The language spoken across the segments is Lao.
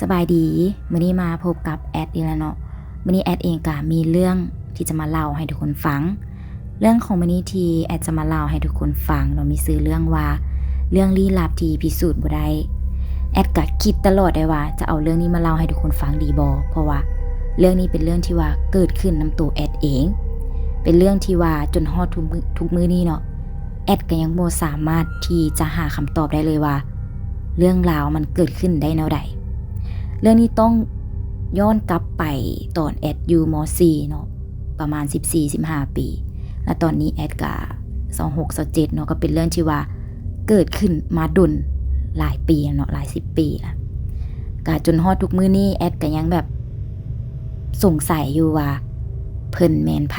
ສະບາຍດີ ມື້ນີ້ມາພົບກັບແອດອີກແລ້ວເນາະ. ມື້ນີ້ແອດເອງກະມີເລື່ອງທີ່ຈະມາເລົ່າໃຫ້ທຸກຄົນຟັງ. ເລື່ອງຂອງມື້ນີ້ທີ່ແອດຈະມາເລົ່າໃຫ້ທຸກຄົນຟັງເນາະ ມີຊື່ເລື່ອງວ່າ ເລື່ອງລີ້ລັບທີ່ພິສູດບໍ່ໄດ້. ແອດກະຄິດຕະຫຼອດໄດ້ວ່າຈະເອົາເລື່ອງນີ້ມາເລົ່າໃຫ້ທຸກຄົນຟັງດີບໍ່ ເພາະວ່າເລື່ອງນີ້ເປັນເລື່ອງທີ່ວ່າເກີດຂຶ້ນນຳໂຕແອດເອງ, ເປັນເລື່ອງທີ່ວ່າຈົນຮອດທຸກມື້ ທຸກມື້ນີ້ເນາະ ແອດກະຍັງບໍ່ສາມາດທີ່ຈະຫາຄຳຕອບໄດ້ເລີຍວ່າ ເລື່ອງລາວມັນເກີດຂຶ້ນໄດ້ແນວໃດ. ເລື່ອງນີ້ຕ້ອງຍ້ອນກັບໄປຕອນແອດຢູ່ ມໍສີ່ ເນາະ ປະມານສິບສີ່ ສິບຫ້າປີ ແລະຕອນນີ້ແອດກະຊາວຫົກ ຊາວເຈັດເນາະ ກໍເປັນເລື່ອງທີ່ວ່າເກີດຂຶ້ນມາດົນຫຼາຍປີແລ້ວເນາະ ຫຼາຍສິບປີລະ ກະຈົນຮອດທຸກມື້ນີ້ແອດກະຍັງແບບສົງໄສຢູ່ວ່າເພິ່ນແມ່ນໃຜ.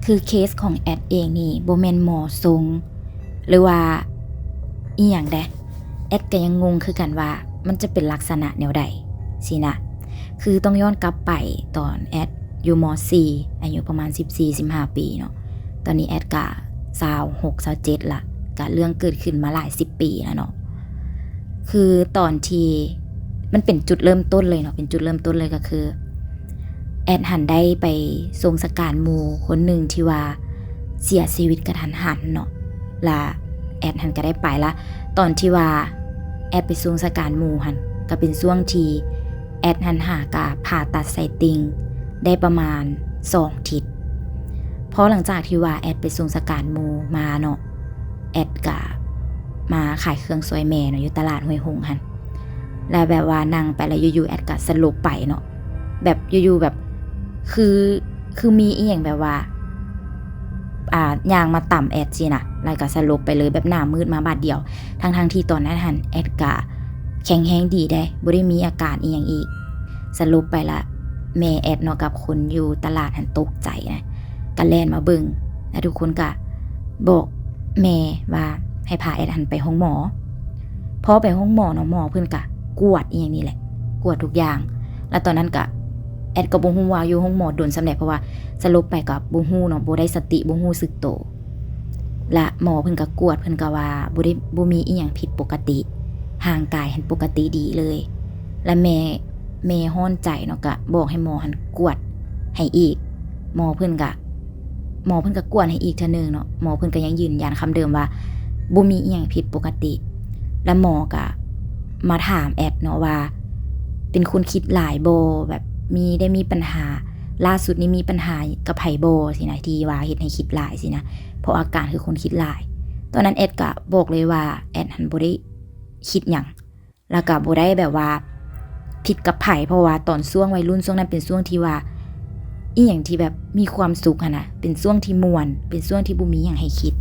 ຄືເຄສຂອງແອດເອງນີ້ບໍ່ແມ່ນໝໍຊົງ ຫຼືວ່າອີ່ຫຍັງໃດ໋ ແອດກະຍັງງົງຄືກັນວ່າມັນຈະເປັນລັກສະນະແນວໃດຊີ້ນະ. ຄືຕ້ອງຍ້ອນກັບໄປຕອນແອດຢູ່ ມໍສີ່ ອາຍຸປະມານສິບສີ່ ສິບຫ້າປີເນາະ, ຕອນນີ້ແອດກະຊາວຫົກ ຊາວເຈັດລະ ກະເລື່ອງເກີດຂຶ້ນມາຫຼາຍສິບປີລະເນາະ. ຄືຕອນທີ່ ມັນເປັນຈຸດເລີ່ມຕົ້ນເລີຍເນາະ ເປັນຈຸດເລີ່ມຕົ້ນເລີຍກໍຄື ແອດຫັ້ນໄດ້ໄປສົ່ງສະການໝູ່ຄົນໜຶ່ງທີ່ວ່າເສຍຊີວິດກະທັນຫັນເນາະ ລະແອດຫັ້ນກະໄດ້ໄປລະ. ຕອນທີ່ວ່າແອດໄປສົ່ງສະການໝູ່ຫັ້ນ ກະເປັນຊ່ວງທີ່ແອດຫັ້ນຫາກະຜ່າຕັດໄສ້ຕິ່ງໄດ້ປະມານສອງທິດ. ພໍຫຼັງຈາກທີ່ວ່າແອດໄປສົ່ງສະການໝູ່ມາເນາະ ແອດກະມາຂາຍເຄື່ອງຊ່ວຍແມ່ເນາະ ຢູ່ຕະຫຼາດຫ້ວຍຫົງຫັ້ນ ແລ້ວແບບວ່ານັ່ງໄປແລ້ວຢູ່ໆແອດກະສະຫຼົບໄປເນາະ ແບບຢູ່ໆແບບ ຄື ຄືມີອີ່ຫຍັງແບບວ່າ ອ່າ ຍ່າງມາຕຳແອດຊີ້ນະ ແລ້ວກະສະຫຼົບໄປເລີຍ ແບບໜ້າມືດມາບາດດຽວ ທັງໆທີ່ຕອນນັ້ນຫັ້ນແອດກະແຂງແຮງດີໃດ໋ ບໍ່ໄດ້ມີອາການອີ່ຫຍັງອີກ. ສະຫຼົບໄປລະ ແມ່ແອດເນາະ ກັບຄົນຢູ່ຕະຫຼາດຫັ້ນຕົກໃຈນະ ກະແລ່ນມາເບິ່ງ ແລະທຸກຄົນກະບອກແມ່ວ່າໃຫ້ພາແອດຫັ້ນໄປໂຮງໝໍ. ພໍໄປໂຮງໝໍເນາະ ໝໍເພິ່ນກະກວດອີ່ຫຍັງນີ້ແຫຼະ ກວດທຸກຢ່າງ. ລະຕອນນັ້ນກະ ແອດກໍບໍ່ຮູ້ວ່າຢູ່ໂຮງໝໍດົນສ່ຳໃດ ເພາະວ່າສະຫຼົບໄປກໍບໍ່ຮູ້ເນາະ ບໍ່ໄດ້ສະຕິ ບໍ່ຮູ້ສຶກໂຕ. ລະໝໍເພິ່ນກະກວດ ເພິ່ນກະວ່າບໍ່ໄດ້ ບໍ່ມີອີ່ຫຍັງຜິດປົກກະຕິ ຮ່າງກາຍຫັ້ນປົກກະຕິດີເລີຍ. ລະແມ່ ແມ່ຮ້ອນໃຈເນາະ ກະບອກໃຫ້ໝໍຫັ້ນກວດໃຫ້ອີກ. ໝໍເພິ່ນກະ ໝໍເພິ່ນກະກວດໃຫ້ອີກເທື່ອໜຶ່ງເນາະ ໝໍເພິ່ນກະຍັງຢືນຢັນຄຳເດີມວ່າບໍ່ມີອີ່ຫຍັງຜິດປົກກະຕິ. ລະໝໍກະມາຖາມແອດເນາະວ່າ ເປັນຄົນຄິດຫຼາຍບໍ່ ແບບມີ ໄດ້ມີປັນຫາ ລ່າສຸດນີ້ມີປັນຫາກັບໃຜບໍ່ຊີ້ນະ ທີ່ວ່າເຮັດໃຫ້ຄິດຫຼາຍຊີ້ນະ ເພາະອາການຄືຄົນຄິດຫຼາຍ. ຕອນນັ້ນແອດກະບອກເລີຍວ່າແອດຫັ້ນບໍ່ໄດ້ຄິດຫຍັງ ລະກະບໍ່ໄດ້ແບບວ່າຜິດກັບໃຜ ເພາະວ່າຕອນຊ່ວງໄວລຸ້ນຊ່ວງນັ້ນເປັນຊ່ວງທີ່ວ່າ ອີ່ຫຍັງທີ່ແບບມີຄວາມສຸກຫັ້ນນະ ເປັນຊ່ວງທີ່ມ່ວນ ເປັນຊ່ວງທີ່ບໍ່ມີຫຍັງໃຫ້ຄິດ.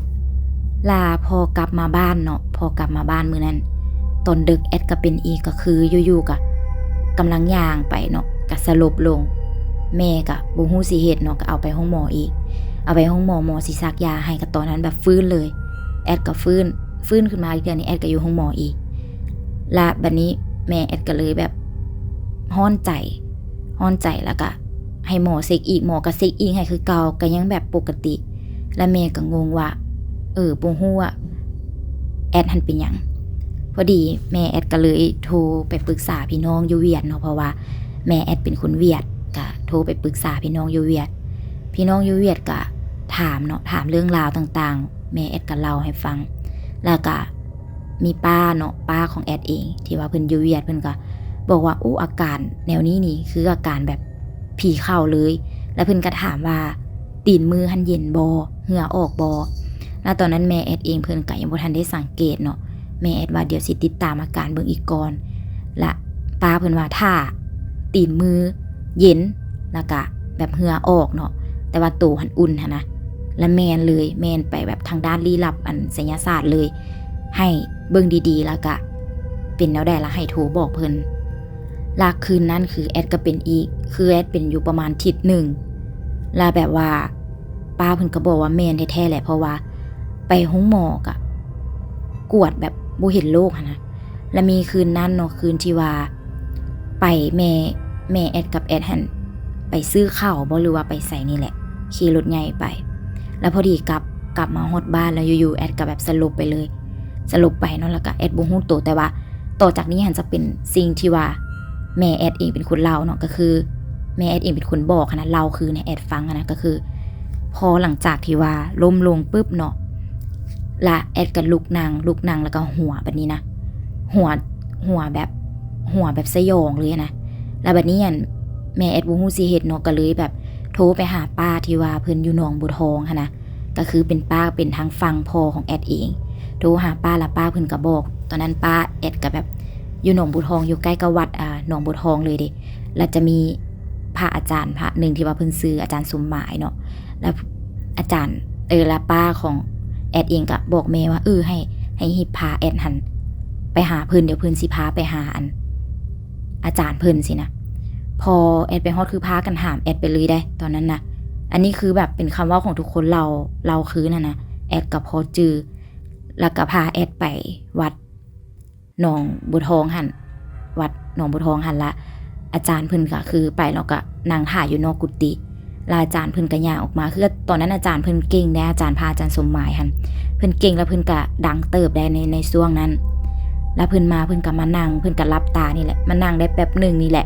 ລະພໍກັບມາບ້ານເນາະ ພໍກັບມາບ້ານມື້ນັ້ນ ຕອນເດິກແອດກະເປັນອີກ ກະຄືຢູ່ໆກະກຳລັງຍ່າງໄປເນາະ ກະສະຫຼົບລົງ. ແມ່ກະບໍ່ຮູ້ຊິເຮັດເນາະ ກະເອົາໄປໂຮງໝໍອີກ ເອົາໄປໂຮງໝໍ ໝໍຊິສັກຢາໃຫ້ ກະຕອນນັ້ນແບບຟື້ນເລີຍ ແອດກະຟື້ນ ຟື້ນຂຶ້ນມາອີກເທື່ອໜຶ່ງ ແອດກະຢູ່ໂຮງໝໍອີກ. ລະບາດນີ້ແມ່ແອດກະເລີຍແບບຮ້ອນໃຈ ຮ້ອນໃຈ ລະກະໃຫ້ໝໍເຊັກອີກ ໝໍກະເຊັກອີກໃຫ້ຄືເກົ່າ ກະຍັງແບບປົກກະຕິ. ລະແມ່ກະງົງວ່າ ເອີ ບໍ່ຮູ້ວ່າແອດຫັ້ນເປັນຫຍັງ. ພໍດີແມ່ແອດກະເລີຍໂທໄປປຶກສາພີ່ນ້ອງຢູ່ຫວຽດເນາະ ເພາະວ່າແມ່ແອດເປັນຄົນຫວຽດ ກະໂທໄປປຶກສາພີ່ນ້ອງຢູ່ຫວຽດ. ພີ່ນ້ອງຢູ່ຫວຽດກະຖາມເນາະ ຖາມເລື່ອງລາວຕ່າງໆ ແມ່ແອດກະເລົ່າໃຫ້ຟັງ. ລະກະ ມີປ້າເນາະ ປ້າຂອງແອດເອງ ທີ່ວ່າເພິ່ນຢູ່ຫວຽດ ເພິ່ນກະບອກວ່າ ໂອ້ ອາການແນວນີ້ນີ້ຄືອາການແບບຜີເຂົ້າເລີຍ. ລະເພິ່ນກະຖາມວ່າ ຕີນມືຫັ້ນເຢັນບໍ່ ເຫື່ອອອກບໍ່? ລະຕອນນັ້ນແມ່ແອດເອງເພິ່ນກະຍັງບໍ່ທັນໄດ້ສັງເກດເນາະ ແມ່ແອດວ່າ ດຽວຊິຕິດຕາມອາການເບິ່ງອີກກ່ອນ. ລະປ້າເພິ່ນວ່າ ຖ້າຕີນມືເຢັນ ລະກະແບບເຫື່ອອອກເນາະ ແຕ່ວ່າໂຕຫັ້ນອຸ່ນຫັ້ນນະ ລະແມ່ນເລີຍ ແມ່ນໄປແບບທາງດ້ານລີ້ລັບ ອັນໄສຍະສາດເລີຍ ໃຫ້ເບິ່ງດີໆ ລະກະເປັນແນວໃດລະໃຫ້ໂທບອກເພິ່ນ. ລະຄືນນັ້ນຄືແອດກະເປັນອີກ ຄືແອດເປັນຢູ່ປະມານທິດໜຶ່ງ ລະແບບວ່າປ້າເພິ່ນກະບອກວ່າແມ່ນແທ້ໆແຫຼະ ເພາະວ່າໄປໂຮງໝໍກະກວດແບບບໍ່ເຫັນໂລກຫັ້ນນະ. ລະມີຄືນນັ້ນເນາະ ຄືນທີ່ວ່າໄປ ແມ່ ແມ່ແອດກັບແອດຫັ້ນໄປຊື້ເຂົ້າບໍ ຫຼືວ່າໄປໃສນີ້ແຫຼະ ຂີ່ລົດໃຫຍ່ໄປ ລະພໍດີກັບ ກັບມາຮອດບ້ານ ລະຢູ່ໆແອດກະແບບສະຫຼົບໄປເລີຍ ສະຫຼົບໄປເນາະ ລະກະແອດບໍ່ຮູ້ໂຕ ແຕ່ວ່າຕໍ່ຈາກນີ້ຫັ້ນຈະເປັນສິ່ງທີ່ວ່າ ແມ່ແອດເອງເປັນຄົນເລົ່າເນາະ ກໍຄືແມ່ແອດເອງເປັນຄົນບອກຫັ້ນນະ ເລົ່າຄືນໃຫ້ແອດຟັງຫັ້ນນະ ກໍຄືພໍຫຼັງຈາກທີ່ວ່າລົ້ມລົງປຶບເນາະ ລະແອດກໍລຸກນັ່ງ ລຸກນັ່ງ ລະກໍຫົວແບບນີ້ນະ ຫົວ ຫົວແບບ ຫົວແບບສະຫຍອງເລີຍນະ. ລະບັດນີ້ ອັນ ແມ່ແອດບໍ່ຮູ້ຊິເຮັດເນາະ ກໍເລີຍແບບໂທໄປຫາປ້າທີ່ວ່າເພິ່ນຢູ່ໜອງບົວທອງຫັ້ນນະ ກໍຄືເປັນປ້າເປັນທາງຝັ່ງພໍ່ຂອງແອດເອງ. ໂທຫາປ້າ ລະປ້າເພິ່ນກໍບອກ ຕອນນັ້ນປ້າແອດກໍແບບຢູ່ໜອງບົວທອງ ຢູ່ໃກ້ກັບວັດ ອາ ໜອງບົວທອງເລີຍເດ້. ລະຈະມີພະອາຈານພະໜຶ່ງທີ່ວ່າເພິ່ນຊື່ອາຈານສົມໝາຍເນາະ ລະອາຈານ ເອີ ລະປ້າຂອງແອດເອງກໍບອກແມ່ວ່າ ເອີ ໃຫ້ ໃຫ້ຮີບພາແອດຫັ້ນໄປຫາເພິ່ນ ດຽວເພິ່ນຊິພາໄປຫາ ອັນ ອາຈານເພິ່ນຊີ້ນະ. ພໍແອດໄປຮອດ ຄືພາກັນຫາມແອດໄປເລີຍເດ້ຕອນນັ້ນນະ. ອັນນີ້ຄືແບບເປັນຄຳເວົ້າຂອງທຸກຄົນເລົ່າ ເລົ່າຄືນຫັ້ນນະ ແອດກໍພໍຈື່ ລະກໍພາແອດໄປວັດໜອງບົວທອງຫັ້ນ ວັດໜອງບົວທອງຫັ້ນ. ລະອາຈານເພິ່ນກໍຄືໄປ ລະກໍນັ່ງຖ້າຢູ່ນອກກຸຕິ ລະອາຈານເພິ່ນກໍຍ່າງອອກມາ ຄືຕອນນັ້ນອາຈານເພິ່ນເກັ່ງເດ້ ອາຈານພະ ອາຈານສົມໝາຍຫັ້ນ ເພິ່ນເກັ່ງ ລະເພິ່ນກໍດັງເຕີບໄດ້ໃນ ໃນຊ່ວງນັ້ນ. ລະເພິ່ນມາ ເພິ່ນກໍມານັ່ງ ເພິ່ນກໍຫຼັບຕານີ້ແຫຼະ ມານັ່ງໄດ້ແປັບໜຶ່ງນີ້ແຫຼະ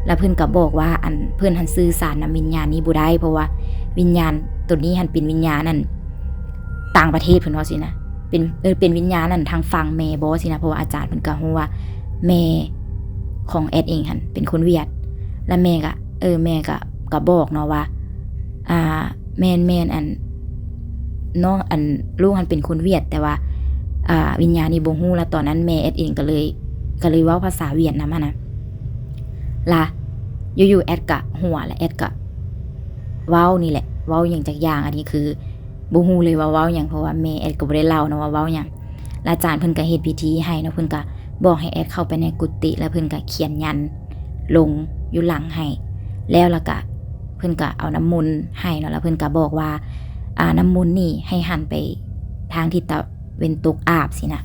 ລະເພິ່ນກໍບອກວ່າ ອັນ ເພິ່ນຫັ້ນສື່ສານນຳວິນຍານນີ້ບໍ່ໄດ້ ເພາະວ່າວິນຍານໂຕນີ້ຫັ້ນເປັນວິນຍານ ອັນ ຕ່າງປະເທດ ເພິ່ນເວົ້າຊີ້ນະ ເປັນ ເອີ ເປັນວິນຍານ ອັນ ທາງຝັ່ງແມ່ບໍ່ຊີ້ນະ ເພາະວ່າອາຈານເພິ່ນກໍຮູ້ວ່າແມ່ຂອງແອດເອງຫັ້ນເປັນຄົນຫວຽດ. ລະແມ່ກໍ ເອີ ແມ່ກໍ ກໍບອກເນາະວ່າ ອ່າ ແມ່ນໆ ອັນ ນ້ອງ ອັນ ລູກຫັ້ນເປັນຄົນຫວຽດ ແຕ່ວ່າ ອ່າ ວິນຍານນີ້ບໍ່ຮູ້. ລະຕອນນັ້ນແມ່ແອດເອງກໍເລີຍ ກໍເລີຍເວົ້າພາສາຫວຽດນຳຫັ້ນນະ. ລະຢູ່ໆ ແອດກໍຫົວ ລະແອດກໍເວົ້ານີ້ແຫຼະ ເວົ້າຫຍັງຈັກຢ່າງ ອັນນີ້ຄື ບໍ່ຮູ້ເລີຍວ່າເວົ້າຫຍັງ ເພາະວ່າແມ່ແອດກໍບໍ່ໄດ້ເລົ່າເນາະວ່າເວົ້າຫຍັງ. ລະອາຈານເພິ່ນກໍເຮັດພິທີໃຫ້ເນາະ ເພິ່ນກໍບອກໃຫ້ແອດເຂົ້າໄປໃນກຸຕິ ລະເພິ່ນກໍຂຽນຍັນລົງຢູ່ຫຼັງໃຫ້ ແລ້ວລະກະເພິ່ນກໍເອົານ້ຳມົນໃຫ້ເນາະ ລະເພິ່ນກໍບອກວ່າ ອ່າ ນ້ຳມົນນີ້ໃຫ້ຫັນໄປທາງທິດຕາເວັນຕົກອາບຊີ້ນະ.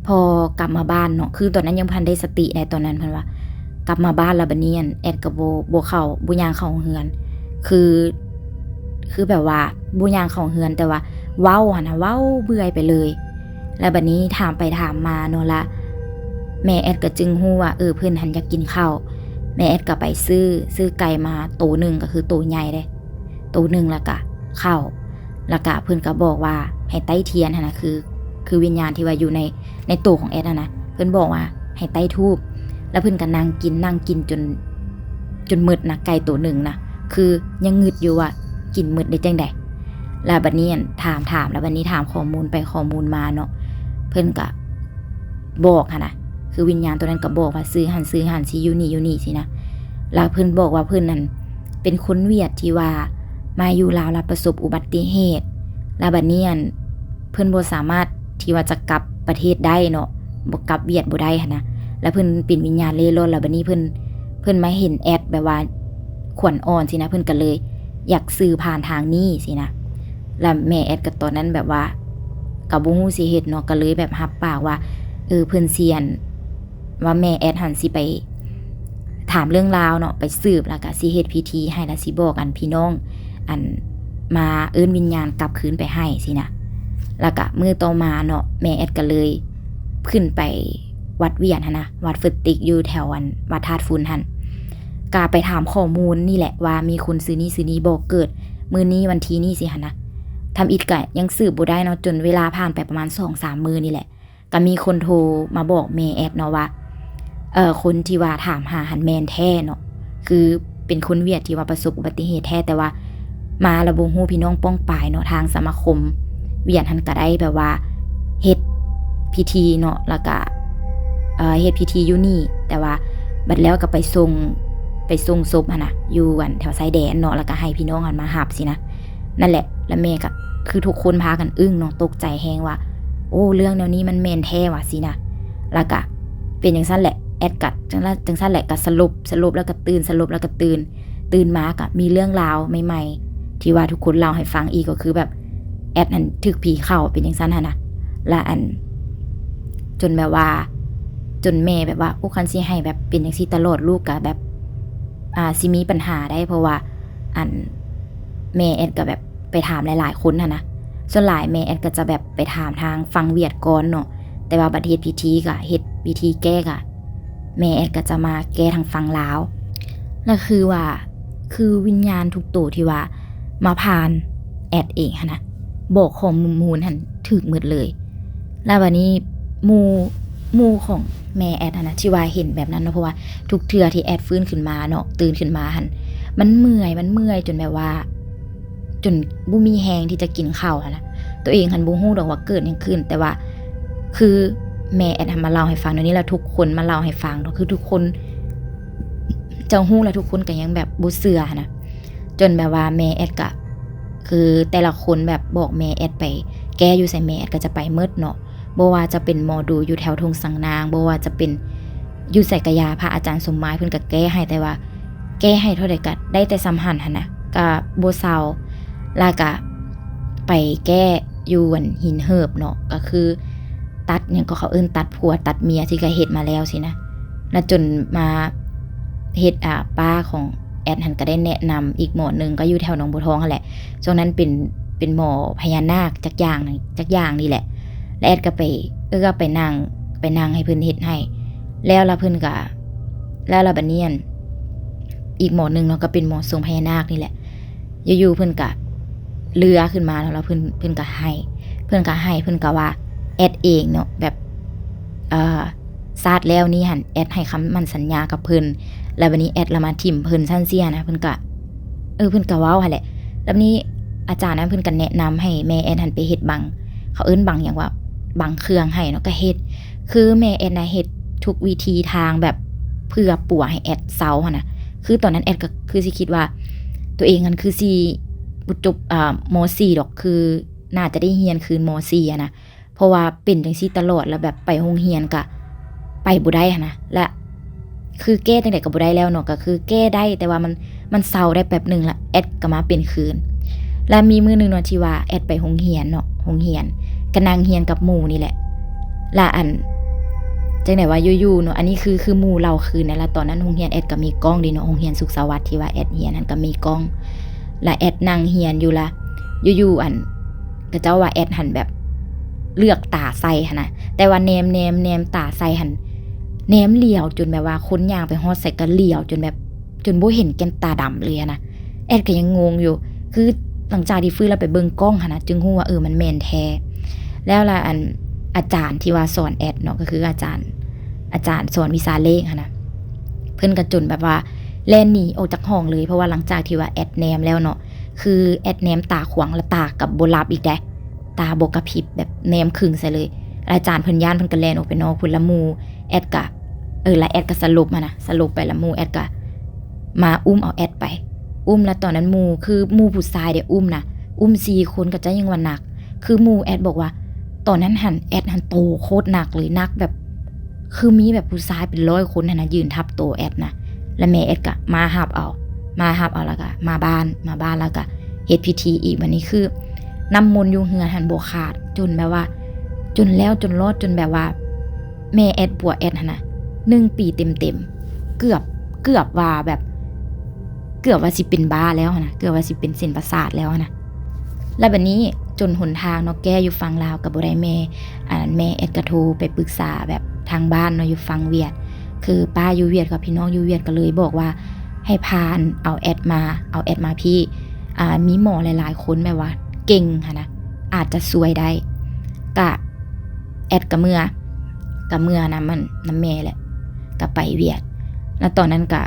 ພໍກັບມາບ້ານເນາະ ຄືຕອນນັ້ນຍັງບໍ່ທັນໄດ້ສະຕິໃດ໋ ຕອນນັ້ນເພິ່ນວ່າ ກັບມາບ້ານລະບາດນີ້ ອັນ ແອດກໍບໍ່ ບໍ່ເຂົ້າ ບໍ່ຍ່າງເຂົ້າເຮືອນ ຄື ຄືແບບວ່າບໍ່ຍ່າງເຂົ້າເຮືອນ ແຕ່ວ່າເວົ້າຫັ້ນນະ ເວົ້າເບື່ອຍໄປເລີຍ. ລະບາດນີ້ຖາມໄປຖາມມາເນາະ ລະແມ່ແອດກໍຈຶ່ງຮູ້ວ່າ ເອີ ເພິ່ນຫັ້ນຢາກກິນເຂົ້າ. ແມ່ແອດກໍໄປຊື້ ຊື້ໄກ່ມາໂຕໜຶ່ງ ກໍຄືໂຕໃຫຍ່ເດ້ ໂຕໜຶ່ງ ລະກະເຂົ້າ ລະກະເພິ່ນກໍບອກວ່າໃຫ້ໄຕ້ທຽນຫັ້ນນະ ຄື ຄືວິນຍານທີ່ວ່າຢູ່ໃນ ໃນໂຕຂອງແອດຫັ້ນນະ ເພິ່ນບອກວ່າໃຫ້ໄຕ້ທູບ ລະເພິ່ນກໍນັ່ງກິນ ນັ່ງກິນຈົນ ຈົນໝົດນະ ໄກ່ໂຕໜຶ່ງນະ ຄືຍັງງຶດຢູ່ວ່າກິນໝົດໄດ້ຈັ່ງໃດ. ລະບາດນີ້ ອັນ ຖາມ ຖາມ ລະບາດນີ້ຖາມຂໍ້ມູນໄປຂໍ້ມູນມາເນາະ ເພິ່ນກໍບອກຫັ້ນນະ ຄືວິນຍານໂຕນັ້ນກໍບອກວ່າ ຊື້ຫັ້ນ ຊື້ຫັ້ນ ຊິຢູ່ນີ້ ຢູ່ນີ້ ຊີ້ນະ. ລະເພິ່ນບອກວ່າເພິ່ນນັ້ນເປັນຄົນຫວຽດທີ່ວ່າມາຢູ່ລາວ ລະປະສົບອຸບັດຕິເຫດ ລະບາດນີ້ ອັນ ເພິ່ນບໍ່ສາມາດທີ່ວ່າຈະກັບປະເທດໄດ້ເນາະ ບໍ່ກັບຫວຽດບໍ່ໄດ້ຫັ້ນນະ ລະເພິ່ນເປັນວິນຍານເລ່ລ່ອນ ລະບາດນີ້ເພິ່ນ ເພິ່ນມາເຫັນແອດແບບວ່າຂວັນອ່ອນຊີ້ນະ ເພິ່ນກໍເລີຍຢາກສື່ຜ່ານທາງນີ້ຊີ້ນະ. ລະແມ່ແອດກໍຕອນນັ້ນແບບວ່າກໍບໍ່ຮູ້ຊິເຮັດເນາະ ກໍເລີຍແບບຮັບປາກວ່າ ເອີ ເພິ່ນຊິ ອັນ ວ່າແມ່ແອດຫັ້ນຊິໄປຖາມເລື່ອງລາວເນາະ ໄປສືບ ລະກະຊິເຮັດພິທີໃຫ້ ລະຊິບອກ ອັນ ພີ່ນ້ອງ ອັນ ມາເອີ້ນວິນຍານກັບຄືນໄປໃຫ້ຊີ້ນະ. ລະກະມື້ຕໍ່ມາເນາະ ແມ່ແອດກໍເລີຍຂຶ້ນໄປວັດຫວຽນຫັ້ນນະ ວັດຟຶດຕິກ ຢູ່ແຖວ ອັນ ວັດທາດຝຸ່ນຫັ້ນ ກະໄປຖາມຂໍ້ມູນນີ້ແຫຼະວ່າມີຄົນຊື່ນີ້ຊື່ນີ້ບໍ່ເກີດມື້ນີ້ວັນທີນີ້ຊີ້ຫັ້ນນະ. ທຳອິດກະຍັງສືບບໍ່ໄດ້ເນາະ ຈົນເວລາຜ່ານໄປປະມານສອງສາມມື້ນີ້ແຫຼະ ກໍມີຄົນໂທມາບອກແມ່ແອດເນາະວ່າ ເອີ ຄົນທີ່ວ່າຖາມຫາຫັ້ນແມ່ນແທ້ເນາະ ຄືເປັນຄົນຫວຽດທີ່ວ່າປະສົບອຸບັດຕິເຫດແທ້ ແຕ່ວ່າມາລະບໍ່ຮູ້ພີ່ນ້ອງປ້ອງປາຍເນາະ. ທາງສະມາຄົມຫວຽດຫັ້ນກໍໄດ້ແບບວ່າເຮັດພິທີເນາະ ລະກະ ເອີ ເຮັດພິທີຢູ່ນີ້ ແຕ່ວ່າບັດແລ້ວກໍໄປສົ່ງ ໄປສົ່ງສົບຫັ້ນນະ ຢູ່ ອັນ ແຖວຊາຍແດນເນາະ ລະກະໃຫ້ພີ່ນ້ອງຫັ້ນມາຮັບຊີ້ນະ. ນັ້ນແຫຼະ ລະແມ່ກໍ ຄືທຸກຄົນພາກັນອຶ້ງເນາະ ຕົກໃຈແຮງວ່າ ໂອ້ ເລື່ອງແນວນີ້ມັນແມ່ນແທ້ຫວາຊີ້ນະ. ລະກະເປັນຈັ່ງຊັ້ນແຫຼະ ແອດກະ ຈັ່ງ ຈັ່ງຊັ້ນແຫຼະ ກະສະຫຼົບ ສະຫຼົບແລ້ວກະຕື່ນ ສະຫຼົບແລ້ວກະຕື່ນ ຕື່ນມາກະມີເລື່ອງລາວໃໝ່ໆ ທີ່ວ່າທຸກຄົນເລົ່າໃຫ້ຟັງອີກ ກໍຄືແບບແອດຫັ້ນຖືກຜີເຂົ້າ ເປັນຈັ່ງຊັ້ນຫັ້ນນະ. ລະ ອັນ ຈົນແບບວ່າ ຈົນແມ່ແບບວ່າ ໂອ້ ຄັນຊິໃຫ້ແບບເປັນຈັ່ງຊີ້ຕະຫຼອດ ລູກກະແບບ ອ່າ ຊິມີບັນຫາໄດ໋ ເພາະວ່າ ອັນ ແມ່ແອດກໍແບບໄປຖາມຫຼາຍໆຄົນຫັ້ນນະ ສ່ວນຫຼາຍແມ່ແອດກໍຈະແບບໄປຖາມທາງຝັ່ງຫວຽດກ່ອນເນາະ ແຕ່ວ່າບັດເຮັດພິທີກໍເຮັດພິທີແກ້ກໍ ແມ່ແອດກໍຈະມາແກ້ທາງຝັ່ງລາວ ແລະ ຄືວ່າ ຄືວິນຍານທຸກໂຕທີ່ວ່າມາຜ່ານແອດເອງຫັ້ນນະ ບອກຂໍ້ມູນຫັ້ນຖືກໝົດເລີຍ. ແລ້ວບາດນີ້ໝູ່ ໝູ່ຂອງແມ່ແອດຫັ້ນນະ ທີ່ວ່າເຫັນແບບນັ້ນເນາະ ເພາະວ່າທຸກເທື່ອທີ່ແອດຟື້ນຂຶ້ນມາເນາະ ຕື່ນຂຶ້ນມາຫັ້ນ ມັນເມື່ອຍ ມັນເມື່ອຍຈົນແບບວ່າ ຈົນບໍ່ມີແຮງທີ່ຈະກິນເຂົ້າຫັ້ນນະ. ໂຕເອງຫັ້ນບໍ່ຮູ້ດອກວ່າເກີດຫຍັງຂຶ້ນ ແຕ່ວ່າຄືແມ່ແອດຫັ້ນມາເລົ່າໃຫ້ຟັງແນວນີ້ ແລ້ວທຸກຄົນມາເລົ່າໃຫ້ຟັງເນາະ ຄືທຸກຄົນເຈົ້າຮູ້ ແລ້ວທຸກຄົນກໍຍັງແບບບໍ່ເຊື່ອຫັ້ນນະ. ຈົນແບບວ່າແມ່ແອດກະ ຄືແຕ່ລະຄົນແບບບອກແມ່ແອດໄປແກ້ຢູ່ໃສ ແມ່ແອດກໍຈະໄປໝົດເນາະ. ບໍ່ວ່າຈະເປັນໝໍດູຢູ່ແຖວທົ່ງສັງນາງ ບໍ່ວ່າຈະເປັນຢູ່ໃສກະຢ່າ ພະອາຈານສົມໝາຍເພິ່ນກໍແກ້ໃຫ້ ແຕ່ວ່າແກ້ໃຫ້ເທົ່າໃດກໍໄດ້ແຕ່ສ່ຳຫັ້ນຫັ້ນນະ ກໍບໍ່ເຊົາ. ແລ້ວກໍໄປແກ້ຢູ່ອັນຫີນເຫີບເນາະ ກໍຄືຕັດຫຍັງກໍເຂົາເອີ້ນຕັດຜົວຕັດເມຍ ທີ່ກໍເຮັດມາແລ້ວຊີ້ນະ. ແລ້ວຈົນມາເຮັດ ອ່າ ປ້າຂອງແອດຫັ້ນກໍໄດ້ແນະນຳອີກໝໍໜຶ່ງ ກໍຢູ່ແຖວໜອງບົວທອງຫັ້ນແຫຼະ. ຊ່ວງນັ້ນເປັນ ເປັນໝໍພະຍານາກຈັກຢ່າງ ຈັກຢ່າງນີ້ແຫຼະ. ແລ້ວແອດກໍໄປ ເອີ ກໍໄປນັ່ງ ໄປນັ່ງໃຫ້ເພິ່ນເຮັດໃຫ້ ແລ້ວລະເພິ່ນກໍ ແລ້ວລະບັດນີ້ ອັນ ອີກໝໍໜຶ່ງເນາະ ກໍເປັນໝໍຊົງພະຍານາກນີ້ແຫຼະ. ຢູ່ໆເພິ່ນກະເລືອຂຶ້ນມາເນາະ ແລ້ວເພິ່ນ ເພິ່ນກະໄຫ້ ເພິ່ນກະໄຫ້ ເພິ່ນກະວ່າແອດເອງເນາະ ແບບ ເອີ ຊາດແລ້ວນີ້ຫັ້ນ ແອດໃຫ້ຄຳໝັ້ນສັນຍາກັບເພິ່ນ ແລ້ວບາດນີ້ແອດລະມາຖິ້ມເພິ່ນຊັ້ນຊີ້ຫັ້ນນະ. ເພິ່ນກະ ເອີ ເພິ່ນກະເວົ້າຫັ້ນແຫຼະ. ແລ້ວບາດນີ້ອາຈານນັ້ນເພິ່ນກະແນະນຳໃຫ້ແມ່ແອດຫັ້ນໄປເຮັດບັງ ເຂົາເອີ້ນບັງຫຍັງວ່າ ບັງເຄື່ອງໃຫ້ເນາະ ກະເຮັດ. ຄືແມ່ແອດນະເຮັດທຸກວິທີທາງແບບເພື່ອປົວໃຫ້ແອດເຊົາຫັ້ນນະ. ຄືຕອນນັ້ນແອດກໍຄືຊິຄິດວ່າໂຕເອງຫັ້ນຄືຊິບໍ່ຈົບ ອ່າ ມໍສີ່ດອກ ຄືໜ້າຈະໄດ້ຮຽນຄືນມໍສີ່ຫັ້ນນະ ເພາະວ່າເປັນຈັ່ງຊີ້ຕະຫຼອດ ແລ້ວແບບໄປໂຮງຮຽນກະໄປບໍ່ໄດ້ຫັ້ນນະ. ແລະ ຄືແກ້ຈັ່ງໃດກໍບໍ່ໄດ້ແລ້ວເນາະ ກໍຄືແກ້ໄດ້ ແຕ່ວ່າມັນ ມັນເຊົາໄດ້ແປັບໜຶ່ງ ແລ້ວແອດກໍມາເປັນຄືນ. ແລ້ວມີມື້ໜຶ່ງເນາະ ທີ່ວ່າແອດໄປໂຮງຮຽນເນາະ ໂຮງຮຽນ ກໍນັ່ງຮຽນກັບໝູ່ນີ້ແຫຼະ. ແລ້ວອັນ ຈັ່ງໃດວ່າຢູ່ໆເນາະ ອັນນີ້ຄື ຄືໝູ່ເລົ່າຄືນນະ. ແລ້ວຕອນນັ້ນໂຮງຮຽນແອດກໍມີກ້ອງເດເນາະ ໂຮງຮຽນສຸກສະຫວັດທີ່ວ່າແອດຮຽນຫັ້ນກໍມີກ້ອງ. ແລ້ວແອດນັ່ງຮຽນຢູ່ ແລ້ວຢູ່ໆ ອັນ ເຂົາເຈົ້າວ່າແອດຫັ້ນແບບເຫຼືອກຕາໃສ່ຫັ້ນນະ ແຕ່ວ່າແນມ ແນມ ແນມຕາໃສ່ຫັ້ນ ແນມຫຼຽວຈົນແບບວ່າຄົນຍ່າງໄປຮອດໃສກໍຫຼຽວຈົນແບບ ຈົນບໍ່ເຫັນແກ່ນຕາດຳເລີຍຫັ້ນນະ. ແອດກໍຍັງງົງຢູ່ ຄືຫຼັງຈາກທີ່ຟື້ນແລ້ວໄປເບິ່ງກ້ອງຫັ້ນນະ ຈຶ່ງຮູ້ວ່າ ເອີ ມັນແມ່ນແທ້. ແລ້ວລະ ອັນ ອາຈານທີ່ວ່າສອນແອດເນາະ ກໍຄືອາຈານ ອາຈານສອນວິຊາເລກຫັ້ນນະ ເພິ່ນກໍຈົນແບບວ່າແລ່ນໜີອອກຈາກຫ້ອງເລີຍ ເພາະວ່າຫຼັງຈາກທີ່ວ່າແອດແນມແລ້ວເນາະ ຄືແອດແນມຕາຂວາງ ແລ້ວຕາກໍບໍ່ຫຼັບອີກເດ້ ຕາບໍ່ກະພິບ ແບບແນມຄຶງໃສ່ເລີຍ. ອາຈານເພິ່ນຢ້ານ ເພິ່ນກໍແລ່ນອອກໄປນອກພຸ້ນ ລະໝູ່ແອດກະ ເອີ ລະແອດກະສະຫຼົບຫັ້ນນະ ສະຫຼົບໄປ ລະໝູ່ແອດກະມາອຸ້ມເອົາແອດໄປ ອຸ້ມ. ລະຕອນນັ້ນໝູ່ ຄືໝູ່ຜູ້ຊາຍເດ້ ອຸ້ມນະ ອຸ້ມສີ່ຄົນ ເຂົາເຈົ້າຍັງວ່າໜັກ. ຄືໝູ່ແອດບອກວ່າ ຕອນນັ້ນຫັ້ນແອດຫັ້ນໂຕໂຄດໜັກເລີຍ ໜັກແບບ ຄືມີແບບຜູ້ຊາຍເປັນຮ້ອຍຄົນຫັ້ນນະ ຢືນທັບໂຕແອດນະ. ແລ້ວແມ່ແອດກະມາຮັບເອົາ ມາຮັບເອົາ ແລ້ວກະມາບ້ານ ມາບ້ານ ແລ້ວກະເຮັດພິທີອີກ. ບາດນີ້ຄືນ້ຳມົນຢູ່ເຮືອນຫັ້ນບໍ່ຂາດ ຈົນແບບວ່າ ຈົນແລ້ວຈົນລອດ ຈົນແບບວ່າແມ່ແອດປົວແອດຫັ້ນນະ ໜຶ່ງປີເຕັມໆ ເກືອບ ເກືອບວ່າແບບ ເກືອບວ່າຊິເປັນບ້າແລ້ວຫັ້ນນະ ເກືອບວ່າຊິເປັນເສັ້ນປະສາດແລ້ວຫັ້ນນະ. ແລ້ວບາດນີ້ຈົນຫົນທາງເນາະ ແກ້ຢູ່ຝັ່ງລາວກໍບໍ່ໄດ້ ແມ່ ອັນ ແມ່ແອດກໍໂທໄປປຶກສາແບບທາງບ້ານເນາະ ຢູ່ຝັ່ງຫວຽດ ຄືປ້າຢູ່ຫວຽດກັບພີ່ນ້ອງຢູ່ຫວຽດກໍເລີຍບອກວ່າໃຫ້ພາ ເອົາແອດມາ ເອົາແອດມາພີ້ ອ່າ ມີໝໍຫຼາຍໆຄົນແບບວ່າເກັ່ງຫັ້ນນະ ອາດຈະຊ່ວຍໄດ້. ກະແອດກະເມືອ ກະເມືອນຳ ອັນ ນຳແມ່ແຫຼະ ກະໄປຫວຽດ. ແລ້ວຕອນນັ້ນກະ